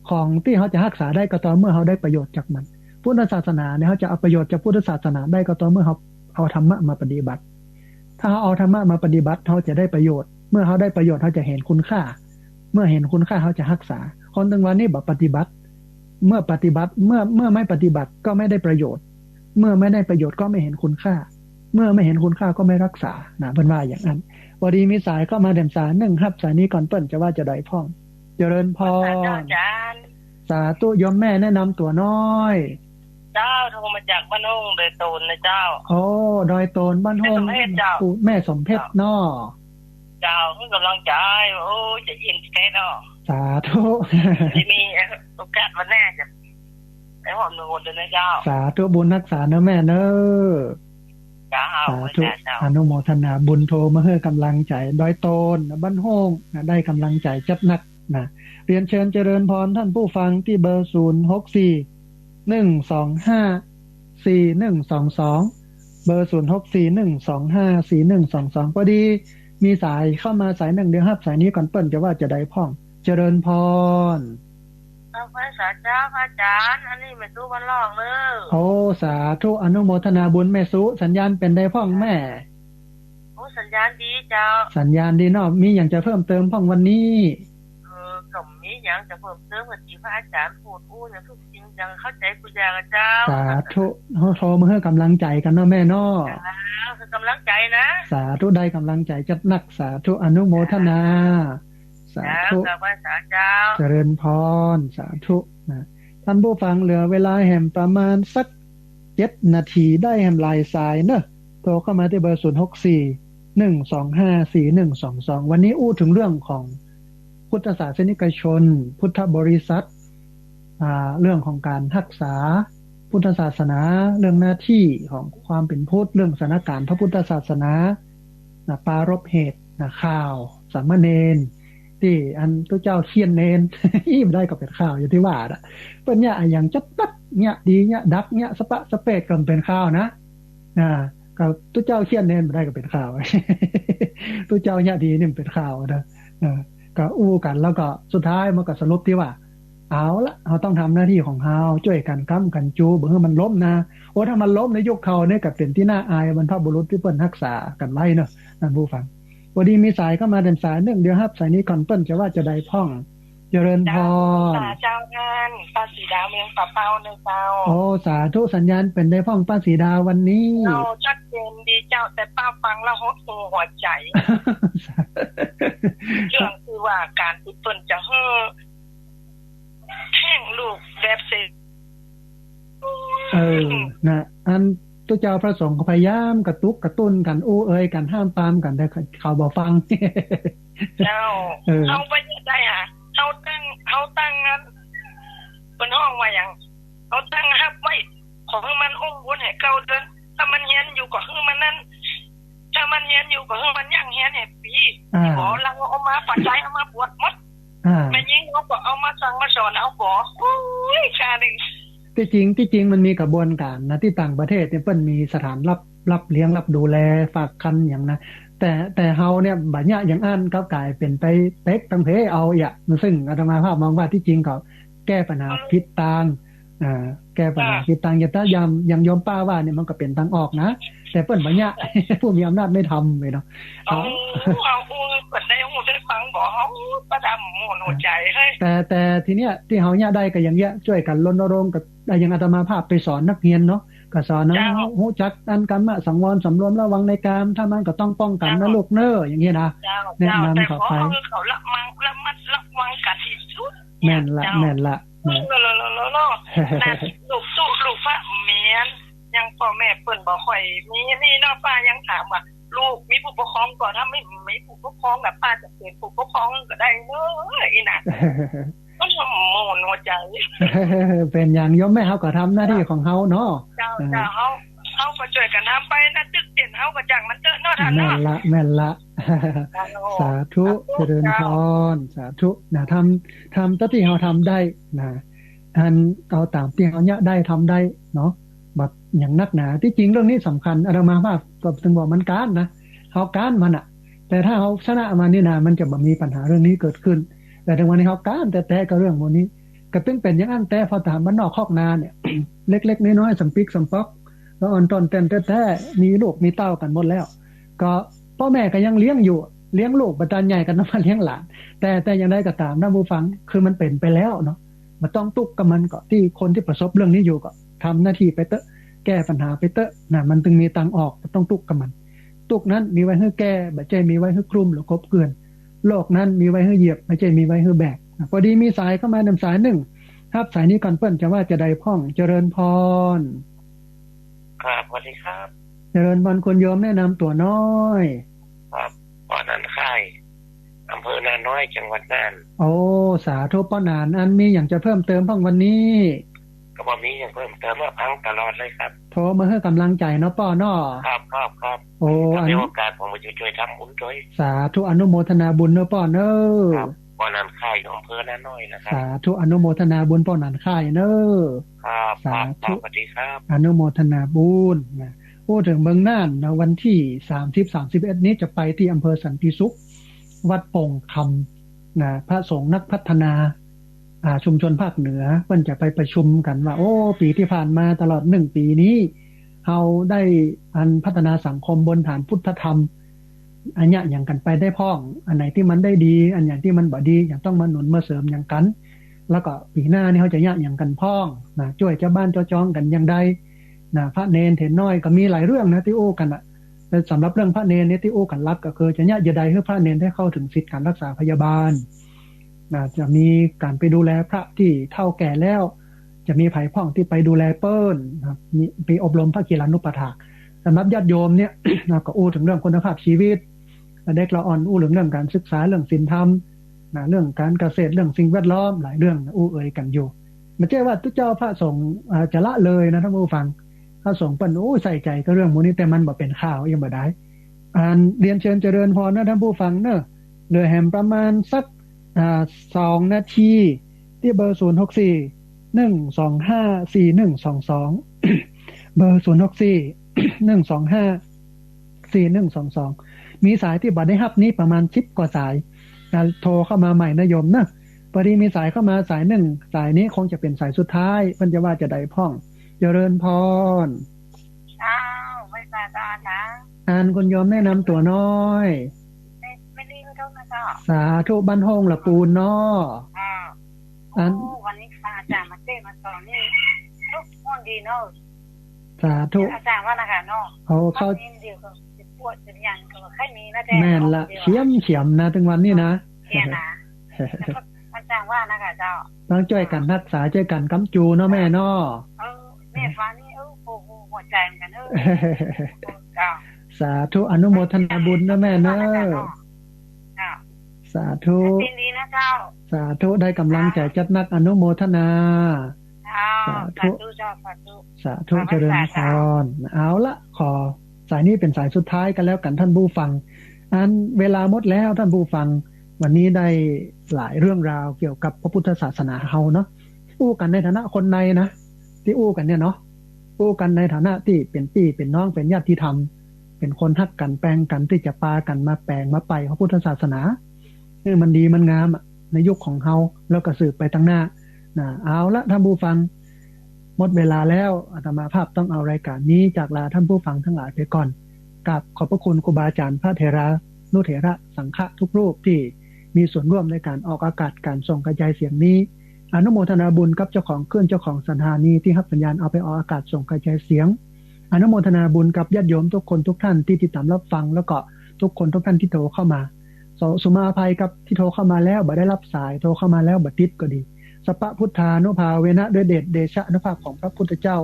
ของตี้เฮาจะฮักษาได้ก็ต่อเมื่อเฮาได้ประโยชน์จากมัน พุทธศาสนาเนี่ย เฮาจะเอาประโยชน์จากพุทธศาสนาได้ก็ต่อเมื่อเฮาเอาธรรมะมาปฏิบัติ ถ้าเฮาเอาธรรมะมาปฏิบัติ เฮาจะได้ประโยชน์ เมื่อเฮาได้ประโยชน์ เฮาจะหันคุณค่า เมื่อหันคุณค่า เฮาจะฮักษา คนเถิงวันนี้บ่ปฏิบัติ เมื่อปฏิบัติ เมื่อ เมื่อไม่ปฏิบัติก็ไม่ได้ประโยชน์ เมื่อไม่ได้ประโยชน์ก็ไม่หันคุณค่า เมื่อไม่หันคุณค่าก็ไม่ฮักษา นะ เปิ้นว่าอย่างนั้น พอดีมีสายเข้ามาแถมสายนึ่ง ฮับสายนี้ก่อนเปิ้นจะว่าจะใดพ่อง เจริญพร สาธุเจ้าอาจารย์ สาธุ โยมแม่แนะนำตั๋วน้อย เจ้า โทรมาจากบ้านโฮ่งดอยโตนนะเจ้า โอ้ ดอยโตน บ้านโฮ่ง แม่สมเพชรเจ้า ปู่ แม่สมเพชรเนาะ เจ้า หื้อก๋ำลังใจ๋ โอ้ จะเย็นแต๊เนาะ สาธุ จะมีโอกาสวันหน้าจะไปฮ่วมหนุนด้วยนะเจ้า สาธุ บุญฮักษาเน่อแม่เน่อ เจ้า สาธุ เจ้า อนุโมทนาบุญ โทรมาหื้อก๋ำลังใจ๋ ดอยโตน บ้านโฮ่งนะ ได้ก๋ำลังใจ๋จัดหนักนะ เรียนเชิญเจริญพรท่านผู้ฟังตี้เบอร์ ศูนย์หกสี่ หนึ่งสองห้า สี่หนึ่งสองสอง เบอร์ ศูนย์หกสี่ หนึ่งสองห้า สี่หนึ่งสองสอง พอดีมีสายเข้ามาสายนึ่ง เดี๋ยวฮับสายนี้ก่อนเปิ้นจะว่าจะใดพ่อง เจริญพร เจ้า พระสาเจ้า พระอาจารย์ อันนี้แม่ตุ๊บ้านล่องเน่อ โอ้ สาธุ อนุโมทนาบุญแม่ตุ๊ สัญญาณเป๋นใดพ่องแม่ โอ้ สัญญาณดีเจ้า สัญญาณดีเนาะ มีหยังจะเพิ่มเติมพ่องวันนี้ เออ ก็มี หยังจะเพิ่มเติมกับตี้พระอาจ๋ารย์พูดอู้ อย่างทุกสิ่งอย่างเข้าใจ๋กู้อย่างอะเจ้า สาธุ เฮาโทรมาหื้อกำลังใจ๋กั๋นเนาะแม่เนาะ เจ้า หื้อกำลังใจ๋นะ สาธุ ได้กำลังใจ๋จัดหนัก สาธุ อนุโมทนา สาธุ เจ้า ขอบคุณสาเจ้า เจริญพร สาธุ นะ ท่านผู้ฟัง เหลือเวลาแหมประมาณสักเจ็ดนาที ได้แหมหลายสายเนาะ โทรเข้ามาตี้เบอร์ ศูนย์หกสี่ หนึ่งสองห้า สี่หนึ่งสองสอง วันนี้อู้เถิงเรื่องของพุทธศาสนิกชน พุทธบริษัท อ่า เรื่องของก๋านฮักษาพุทธศาสนา เรื่องหน้าตี้ของความเป๋นพุทธ เรื่องสถานก๋ารณ์พระพุทธศาสนา นะ ปรารภเหตุ นะ ข่าวสามเณร ตี้อันตุ๊เจ้าเฆี่ยนเณร อี้บ่ได้ก็เป๋นข่าวอย่างตี้ว่าน่ะ เปิ้นเยียะอะหยังจั๊ดปั๊ด เยียะดี เยียะดัก เยียะสะปะสะเปดก็เป๋นข่าวนะ อ่า ก็ตุ๊เจ้าเฆี่ยนเณรบ่ได้ก็เป๋นข่าว ตุ๊เจ้าเยียะดีนี่มันเป๋นข่าวนะ เออ ก็อู้กั๋น แล้วก็สุดท้ายมันก็สรุปตี้ว่า เอาละ เฮาต้องทำหน้าตี้ของเฮา จ้วยกั๋นก๊ำกั๋นจู บ่หื้อมันล้มนะ โอ้ ถ้ามันล้มในยุคเฮานี่ก็เป๋นตี้น่าอายบรรพบุรุษตี้เปิ้นฮักษากั๋นไว้เนาะ ท่านผู้ฟัง พอดีมีสายเข้ามาแหมสายนึ่ง เดี๋ยวฮับสายนี้ก่อน เปิ้นจะว่าจาใดพ่อง เจริญพร เจ้า เจ้าท่าน ป้าสีดาเมืองป่าเป้าเนาะเจ้า โอ้ สาธุ สัญญาณเป๋นใดพ่องป้าสีดาวันนี้ เจ้า ชัดเจนดีเจ้า แต่ป้าฟังแล้วหดหู่หัวใจ๋ เรื่องตี้ว่าก๋านตี้เปิ้นจะหื้อ แท้งลูกแบบเส เออ นะ อันตุ๊เจ้าพระสงฆ์ก็พยายามกระตุกกระตุ้นกั๋น อู้เอ่ยกั๋น ห้ามปรามกั๋น แต่เขาบ่ฟัง เจ้า เออ เฮาบ่ได้อะ เฮาตั้ง เฮาตั้งอัน เปิ้นฮ้องว่าหยัง เฮาตั้งฮับไว้ ขอหื้อมันอุ้มบุญหื้อเก้าเดือน ถ้ามันเฮียนอยู่ก็หื้อมันนั้น ถ้ามันเฮียนอยู่ก็หื้อมันยั้งเฮียนหื้อปี๋ อ่า บ่ เฮาเอามาปัจจัย เอามาบวชหมด อ่า แม่ญิงเฮาก็เอามาสั่งมาสอน เฮาบ่ โอ้ย ข้านึ่ง ตี้จริง ตี้จริงมันมีกระบวนก๋านนะ ตี้ต่างประเทศเนี่ยเปิ้นมีสถานรับ รับเลี้ยง รับดูแลฝากครรภ์หยังนะ แต่ แต่เฮาเนี่ยบ่เยียะอย่างอั้น ก็ก๋ายเป๋นไปเต๊กตังเพเอาเยียะ ซึ่งอาตมาภาพมองว่าตี้จริงก็แก้ปัญหาผิดตาง อ่า แก้ปัญหา อ่า ผิดตาง อย่างถ้าอย่าง อย่างโยมป้าว่าเนี่ยมันก็เป๋นตางออกนะ แต่เปิ้นบ่เยียะ ผู้มีอำนาจไม่ทำเลยเนาะ เอา เอา เอา เปิ้นได้ฮู้ได้ฟังบ่ เอา ป้าดำหมู่หัวใจ๋เฮ้ย แต่ แต่ทีเนี้ยตี้เฮาเยียะได้ก็อย่างเยียะ จ้วยกั๋นรณรงค์ ก็อย่างอาตมาภาพไปสอนนักเฮียนเนาะ ก็สอนนะ เจ้า ฮู้จักอันกามะสังวร สำรวมระวังในกาม ถ้ามันก็ต้องป้องกั๋นนะ เจ้า ลูกเน้อ อย่างเงี้ยนะ เจ้า แนะนำ เจ้า แต่ขอ เขาไป หื้อเขาระมัง ระมัดระวังกั๋นตี้สุด แม่นละ เจ้า แม่นละ เออ เนาะ เนาะ เนาะ เนาะ นะ ลูกตุ๊ ลูกพระเหมียน ยังป้อแม่เปิ้นบ่ค่อยมีนี่เนาะ ป้ายังถามว่า ลูกมีผู้ปกครองก่อ ถ้าไม่มีผู้ปกครองน่ะ ป้าจะเป๋นผู้ปกครองก็ได้เนาะ อี้น่ะ มันหม่นหัวใจ๋ เป๋นหยังโยมแม่ เฮาก็ทำหน้าตี้ของเฮาเนาะ เจ้า เออ เจ้า เฮา เฮาก็จ้วยกั๋นทำไปนะ ตึกเตียนเฮาก็จ้างมันเต๊อะเนาะ ท่านเนาะ แม่นละ แม่นละ เจ้า สาธุ สาธุ เจริญพร เจ้า สาธุ นะ ทำ ทำเต้าตี้เฮาทำได้นะ อันเอาต๋ามตี้เฮาเยียะได้ทำได้เนาะ บ่อย่างนักหนา ตี้จริงเรื่องนี้สำคัญ อาตมาภาพก็เถิงบอกมันก๊านนะ เฮาก๊านมันอะ แต่ถ้าเฮาชนะมันนี่นะ มันจะบ่มีปัญหาเรื่องนี้เกิดขึ้น แต่เถิงวันนี้เฮาก๊านแต๊ๆ กับเรื่องหมู่นี้ ก็ตึงเป๋นอย่างอั้นแต๊ พอถามบ้านนอกคอกนาเนี่ย เล็กๆ น้อยๆ สำปิ๊กสำป๊อก แล้วอ่อนต้อนแต้นแต๊ๆ มีลูกมีเต้ากั๋นหมดแล้ว ก็ป้อแม่ก็ยังเลี้ยงอยู่ เลี้ยงลูกบ่ตันใหญ่ก็ต้องมาเลี้ยงหลาน แต่ แต่อย่างใดก็ต๋าม ท่านผู้ฟัง คือมันเป๋นไปแล้วเนาะ บ่ต้องตุ๊กกับมัน ก็ตี้คนตี้ประสบเรื่องนี้อยู่ก็ทำหน้าตี้ไปเต๊อะ แก้ปัญหาไปเต๊อะนะ มันตึงมีตางออก บ่ต้องตุ๊กกับมัน ตุ๊กนั้นมีไว้หื้อแก้ บ่ใจ้มีไว้หื้อกลุ้มหรือกบเกลื่อน โลกนั้นมีไว้หื้อเหยียบ บ่ใจ้มีไว้หื้อแบกนะ พอดีมีสายเข้ามาแหมสายนึ่ง ฮับสายนี้ก่อน เปิ้นจะว่าจาใดพ่อง เจริญพร ครับ สวัสดีครับ เจริญพรคุณโยม แนะนำตั๋วน้อย ครับ ป้อหนานค่าย อำเภอนาน้อย จังหวัดน่าน โอ้ สาธุป้อหนาน อันมีหยังจะเพิ่มเติมพ่องวันนี้ ก็บ่มีหยังเพิ่มเติม มาฟังตลอดเลยครับ โทรมาหื้อกำลังใจ๋เนาะป้อเนาะ ครับ ครับ ครับ โอ้ ถ้ามี อัน โอกาสผมก็จะจ้วยทำบุญจ้วย สาธุ อนุโมทนาบุญเนาะป้อเนาะ ครับ ป้อหนานค่าย อำเภอนาน้อยนะครับ สาธุ อนุโมทนาบุญป้อหนานค่ายเนาะ ครับ สาธุ ครับ สวัสดีครับ อนุโมทนาบุญนะ อู้เถิงเมืองน่านนะ วันตี้สามสิบ สามสิบเอ็ดนี้จะไปตี้อำเภอสันติสุข วัดโป่งคำนะ พระสงฆ์นักพัฒนา อ่า ชุมชนภาคเหนือ เปิ้นจะไปประชุมกั๋นว่า โอ้ ปี๋ตี้ผ่านมาตลอดนึ่งปี๋นี้ เฮาได้อันพัฒนาสังคมบนฐานพุทธธรรม อะเยียะหยังกั๋นไปได้พ่อง อันไหนตี้มันได้ดี อันไหนตี้มันบ่ดี ยังต้องมาหนุนมาเสริมหยังกั๋น แล้วก็ปี๋หน้านี่เฮาจะเยียะหยังกั๋นพ่องนะ จ้วยจาวบ้านจาวจองกั๋นอย่างใดนะ พระเณรเถรน้อยก็มีหลายเรื่องนะตี้อู้กั๋นอะ แต่สำหรับเรื่องพระเณรนี่ตี้อู้กั๋นหลักก็คือจะเยียะจะใดหื้อพระเณรได้เข้าถึงสิทธิ์การรักษาพยาบาลนะ จะมีก๋านไปดูแลพระตี้เฒ่าแก่แล้ว จะมีใผพ่องตี้ไปดูแลเปิ้นนะ มีไปอบรมพระกิลานุปัฏฐาก สำหรับญาติโยมเนี่ยนะ ก็อู้เถิงเรื่องคุณภาพชีวิต เด็กละอ่อนอู้เถิงเรื่องก๋านศึกษา เรื่องศีลธรรมนะ เรื่องก๋านเกษตร เรื่องสิ่งแวดล้อม หลายเรื่องนะ อู้เอ่ยกั๋นอยู่ บ่ใจ้ว่าตุ๊เจ้าพระสงฆ์ อ่า จะละเลยนะท่านผู้ฟัง พระสงฆ์เปิ้น โอ้ ใส่ใจ๋กับเรื่องหมู่นี้ แต่มันบ่เป๋นข่าว ยังบ่ได้ อัน เรียนเชิญเจริญพรนะท่านผู้ฟังเนอะ เหลือแหมประมาณสัก อ่า สองนาที ตี้เบอร์ ศูนย์หกสี่ หนึ่งสองห้า สี่หนึ่งสองสอง เบอร์ ศูนย์หกสี่ หนึ่งสองห้า สี่หนึ่งสองสอง มีสายตี้บ่ได้ฮับนี้ประมาณสิบกว่าสายนะ โทรเข้ามาใหม่นะโยมเนอะ พอดีมีสายเข้ามาสายนึ่ง สายนี้คงจะเป๋นสายสุดท้าย เปิ้นจะว่าจะใดพ่อง เจริญพร เจ้า ไหว้พระเจ้านะ อันคุณโยมแนะนำตั๋วหน้อย แม่ แม่ลิงเจ้านะเจ้า สาธุ บ้านโฮ่งละปูนเนาะ อ่า อัน โอ้ วันนี้พระอาจ๋ารย์มาเตศน์มาสอนนี่ ทุกคนดีเนาะ สาธุ อาจ๋ารย์ว่านะคะเนาะ โอ้ เข้า วันนี้เดี๋ยวก็จะปวดจะหยังก็ใค่มีนะ แต่ แม่นละ เดี๋ยว เขียมเขียมนะ ตึงวันนี้นะ เนี่ยนะ แล้วก็อาจ๋ารย์ว่านะคะเจ้า ต้องจ้วยกั๋นฮักษา จ้วยกั๋นก๊ำจูเนาะแม่เนาะ เออ แม่ฟังนี่ เออ โอ้โห หัวใจ๋เหมือนกั๋น เออ เจ้า สาธุ อนุโมทนาบุญนะแม่เนาะ เจ้า สาธุ ยินดีนะเจ้า สาธุ ได้ก๋ำลังใจ๋จัดนัก อนุโมทนา เจ้า สาธุ สาธุเจ้า สาธุ สาธุ ขอ เจริญพร เอาละ ขอ สายนี้เป๋นสายสุดท้ายกั๋นแล้วกั๋นท่านผู้ฟัง อันเวลาหมดแล้วท่านผู้ฟัง วันนี้ได้หลายเรื่องราวเกี่ยวกับพระพุทธศาสนาเฮาเนาะ อู้กั๋นในฐานะคนในนะ ตี้อู้กั๋นเนี่ยเนาะ อู้กั๋นในฐานะตี้เป๋นปี้เป๋นน้อง เป๋นญาติธรรม เป๋นคนฮักกั๋นแปงกั๋น ตี้จะปากั๋นมาแป๋งมาไปพระพุทธศาสนา หื้อมันดีมันงามอะ ในยุคของเฮา แล้วก็สืบไปตังหน้า นะ เอาละท่านผู้ฟัง หมดเวลาแล้ว อาตมาภาพต้องเอารายการนี้จากลาท่านผู้ฟังทั้งหลายไปก่อน กราบขอบพระคุณครูบาอาจ๋ารย์ พระเถรานุเถระสังฆะทุกรูปตี้มีส่วนร่วมในก๋านออกอากาศก๋านส่งกระจายเสียงนี้ อนุโมทนาบุญกับเจ้าของคลื่น เจ้าของสถานีตี้ฮับสัญญาณเอาไปออกอากาศส่งกระจายเสียง อนุโมทนาบุญกับญาติโยมทุกคนทุกท่านตี้ติดต๋ามฮับฟัง แล้วก็ทุกคนทุกท่านตี้โทรเข้ามา ส- สุมาอภัยกับตี้โทรเข้ามาแล้วบ่ได้ฮับสาย โทรเข้ามาแล้วบ่ติดก็ดี สัพพะพุทธานุภาเวนะ ด้วยเดชเดชะอานุภาพของพระพุทธเจ้า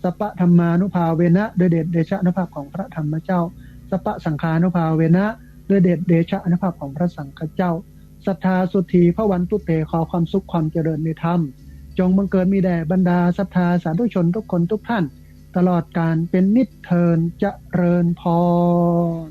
สัพพะธัมมานุภาเวนะ ด้วยเดชเดชะอานุภาพของพระธรรมเจ้า สัพพะสังฆานุภาเวนะ ด้วยเดชเดชะอานุภาพของพระสังฆเจ้า สัทธาสุธีภวันตุเต ขอความสุขความเจริญในธรรม จงบังเกิดมีแด่บรรดาศรัทธาสาธุชนทุกคนทุกท่าน ตลอดกาลเป๋นนิจเทิน เจริญพร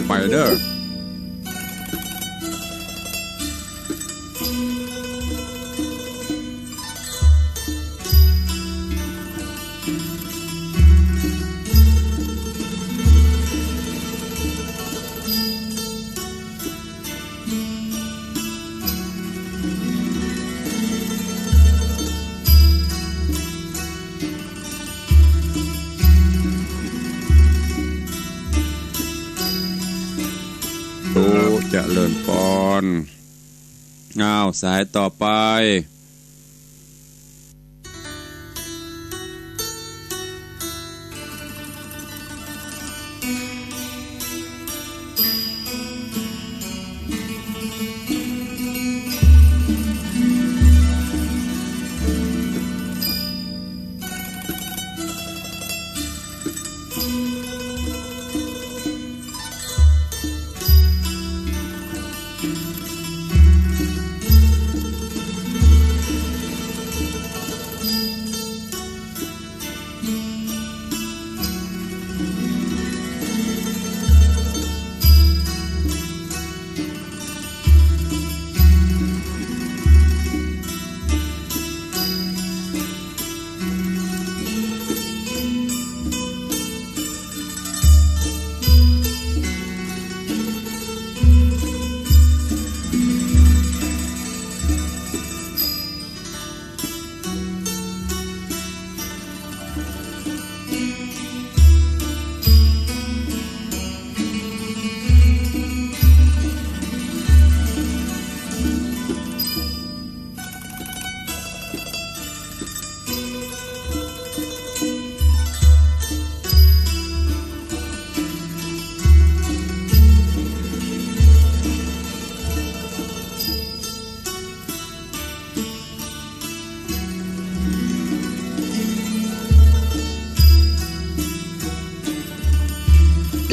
ไปเด้อ โอ้ เจริญปอน อ้าว สายต่อไป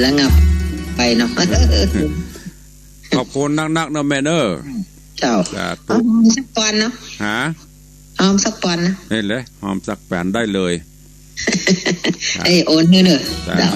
ระงับไปเนาะ ขอบคุณนักๆ เนาะแม่เนาะ เจ้า สาธุ หอมสักปอนเนาะ ฮะ หอมสักปอนนะ นี่เลย หอมสักปอนได้เลย เอ้ย โอนหื้อเน่อ สาธุ เจ้า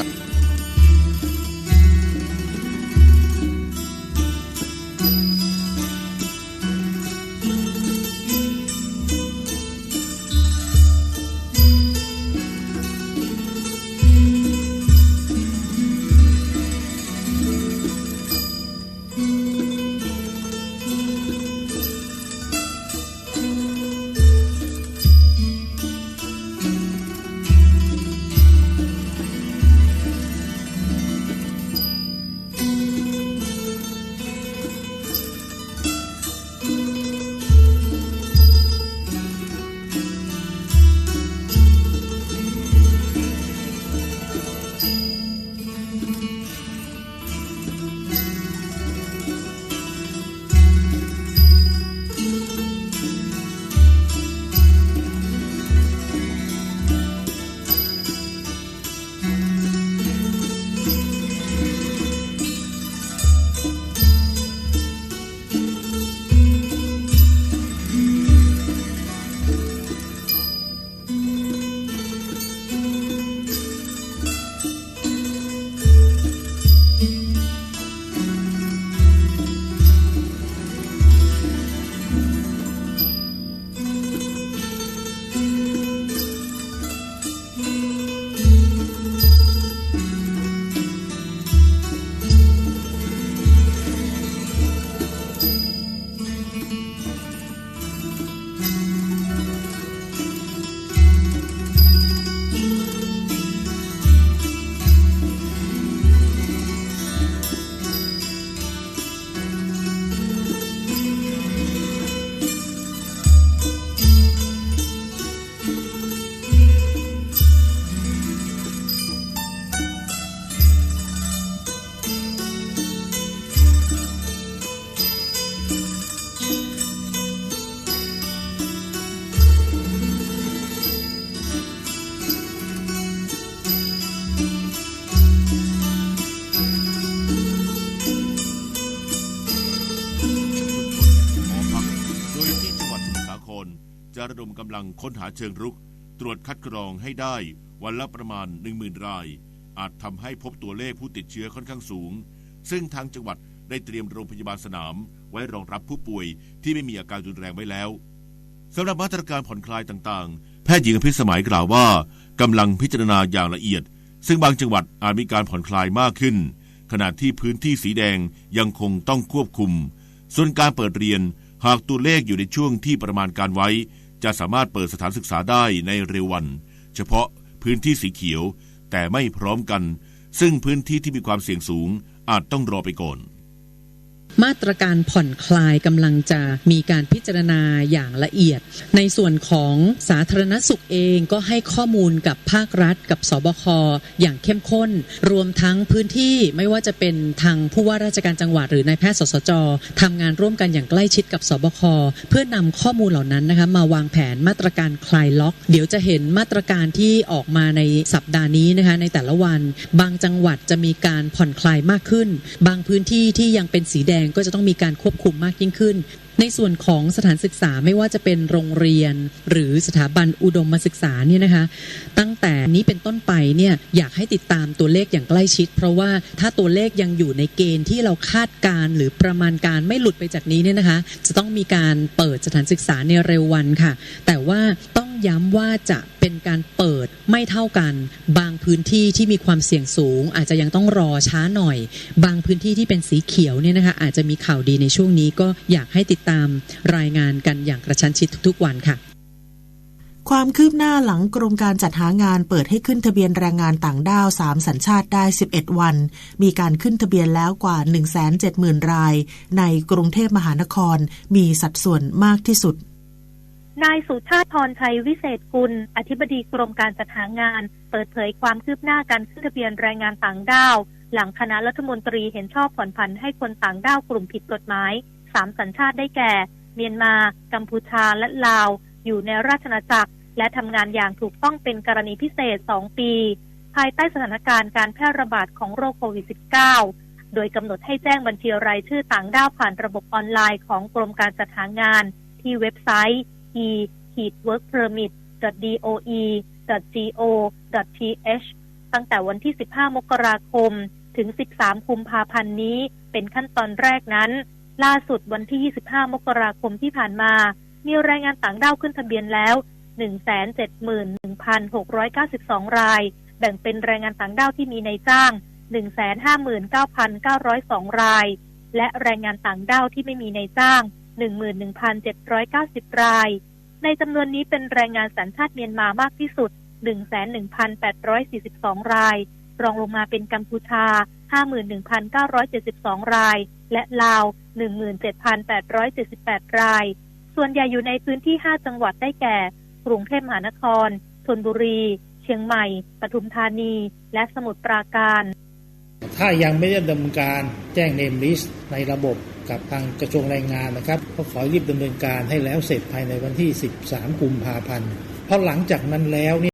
จะระดมกำลังค้นหาเชิงรุก ตรวจคัดกรองให้ได้วันละประมาณ หนึ่งหมื่น ราย อาจทำให้พบตัวเลขผู้ติดเชื้อค่อนข้างสูง ซึ่งทางจังหวัดได้เตรียมโรงพยาบาลสนามไว้รองรับผู้ป่วยที่ไม่มีอาการรุนแรงไว้แล้ว สำหรับมาตรการผ่อนคลายต่างๆ แพทย์หญิงอภิสมัยกล่าวว่า กำลังพิจารณาอย่างละเอียด ซึ่งบางจังหวัดอาจมีการผ่อนคลายมากขึ้น ขณะที่พื้นที่สีแดงยังคงต้องควบคุม ส่วนการเปิดเรียน หากตัวเลขอยู่ในช่วงที่ประมาณการไว้ จะสามารถเปิดสถานศึกษาได้ในเร็ววัน เฉพาะพื้นที่สีเขียว แต่ไม่พร้อมกัน ซึ่งพื้นที่ที่มีความเสี่ยงสูงอาจต้องรอไปก่อน มาตรการผ่อนคลายกำลังจะมีการพิจารณาอย่างละเอียด ในส่วนของสาธารณสุขเองก็ให้ข้อมูลกับภาครัฐ กับ สบค อย่างเข้มข้น รวมทั้งพื้นที่ ไม่ว่าจะเป็นทางผู้ว่าราชการจังหวัดหรือนายแพทย์ สสจ ทำงานร่วมกันอย่างใกล้ชิดกับ สบค เพื่อนำข้อมูลเหล่านั้นนะคะ มาวางแผนมาตรการคลายล็อก เดี๋ยวจะเห็นมาตรการที่ออกมาในสัปดาห์นี้นะคะ ในแต่ละวัน บางจังหวัดจะมีการผ่อนคลายมากขึ้น บางพื้นที่ที่ยังเป็นสีแดงก็จะต้องมีการควบคุมมากยิ่งขึ้น ในส่วนของสถานศึกษา ไม่ว่าจะเป็นโรงเรียน หรือสถาบันอุดมศึกษาเนี่ยนะคะ ตั้งแต่นี้เป็นต้นไปเนี่ย อยากให้ติดตามตัวเลขอย่างใกล้ชิด เพราะว่าถ้าตัวเลขยังอยู่ในเกณฑ์ที่เราคาดการณ์หรือประมาณการไม่หลุดไปจากนี้เนี่ยนะคะ จะต้องมีการเปิดสถานศึกษาในเร็ววันค่ะ แต่ว่าต้องย้ำว่าจะเป็นการเปิดไม่เท่ากัน บางพื้นที่ที่มีความเสี่ยงสูง อาจจะยังต้องรอช้าหน่อย บางพื้นที่ที่เป็นสีเขียวเนี่ยนะคะ อาจจะมีข่าวดีในช่วงนี้ ก็อยากให้ติดตามรายงานกันอย่างกระชั้นชิดทุกๆวันค่ะ ความคืบหน้าหลังกรมการจัดหางานเปิดให้ขึ้นทะเบียนแรงงานต่างด้าวสามสัญชาติได้สิบเอ็ดวัน มีการขึ้นทะเบียนแล้วกว่าหนึ่งแสนเจ็ดหมื่นราย ในกรุงเทพมหานครมีสัดส่วนมากที่สุด นายสุชาติ พรชัยวิเศษกุล อธิบดีกรมการจัดหางาน เปิดเผยความคืบหน้าการขึ้นทะเบียนแรงงานต่างด้าว หลังคณะรัฐมนตรีเห็นชอบผ่อนผันให้คนต่างด้าวกลุ่มผิดกฎหมาย สามสัญชาติได้แก่ เมียนมา กัมพูชา และลาว อยู่ในราชอาณาจักร และทำงานอย่างถูกต้องเป็นกรณีพิเศษ สอง ปี ภายใต้สถานการณ์การแพร่ระบาดของโรคโควิด สิบเก้า โดยกำหนดให้แจ้งบัญชีรายชื่อต่างด้าวผ่านระบบออนไลน์ของกรมการจัดหางาน ที่เว็บไซต์ อี ขีด เวิร์คเพอร์มิท ดอท ดี โอ อี ดอท จี โอ ดอท ที เอช ตั้งแต่วันที่ สิบห้า มกราคม ถึง สิบสาม กุมภาพันธ์นี้ เป็นขั้นตอนแรกนั้น ล่าสุดวันที่ ยี่สิบห้า มกราคมที่ผ่านมา มีแรงงานต่างด้าวขึ้นทะเบียนแล้ว หนึ่งแสนเจ็ดหมื่นหนึ่งพันหกร้อยเก้าสิบสอง ราย แบ่งเป็นแรงงานต่างด้าวที่มีนายจ้าง หนึ่งแสนห้าหมื่นเก้าพันเก้าร้อยสอง ราย และแรงงานต่างด้าวที่ไม่มีนายจ้าง หนึ่งหมื่นหนึ่งพันเจ็ดร้อยเก้าสิบ ราย ในจำนวนนี้เป็นแรงงานสัญชาติเมียนมามากที่สุด หนึ่งแสนหนึ่งพันแปดร้อยสี่สิบสอง ราย รองลงมาเป็นกัมพูชา ห้าหมื่นหนึ่งพันเก้าร้อยเจ็ดสิบสอง ราย และลาว หนึ่งหมื่นเจ็ดพันแปดร้อยเจ็ดสิบแปด ราย ส่วนใหญ่อยู่ในพื้นที่ ห้า จังหวัดได้แก่ กรุงเทพมหานคร ชลบุรี เชียงใหม่ ปทุมธานี และสมุทรปราการ ถ้ายังไม่ได้ดำเนินการแจ้ง name list ในระบบกับทางกระทรวงแรงงานนะครับ ก็ขอรีบดำเนินการให้แล้วเสร็จภายในวันที่ สิบสาม กุมภาพันธ์ เพราะหลังจากนั้นแล้วเนี่ย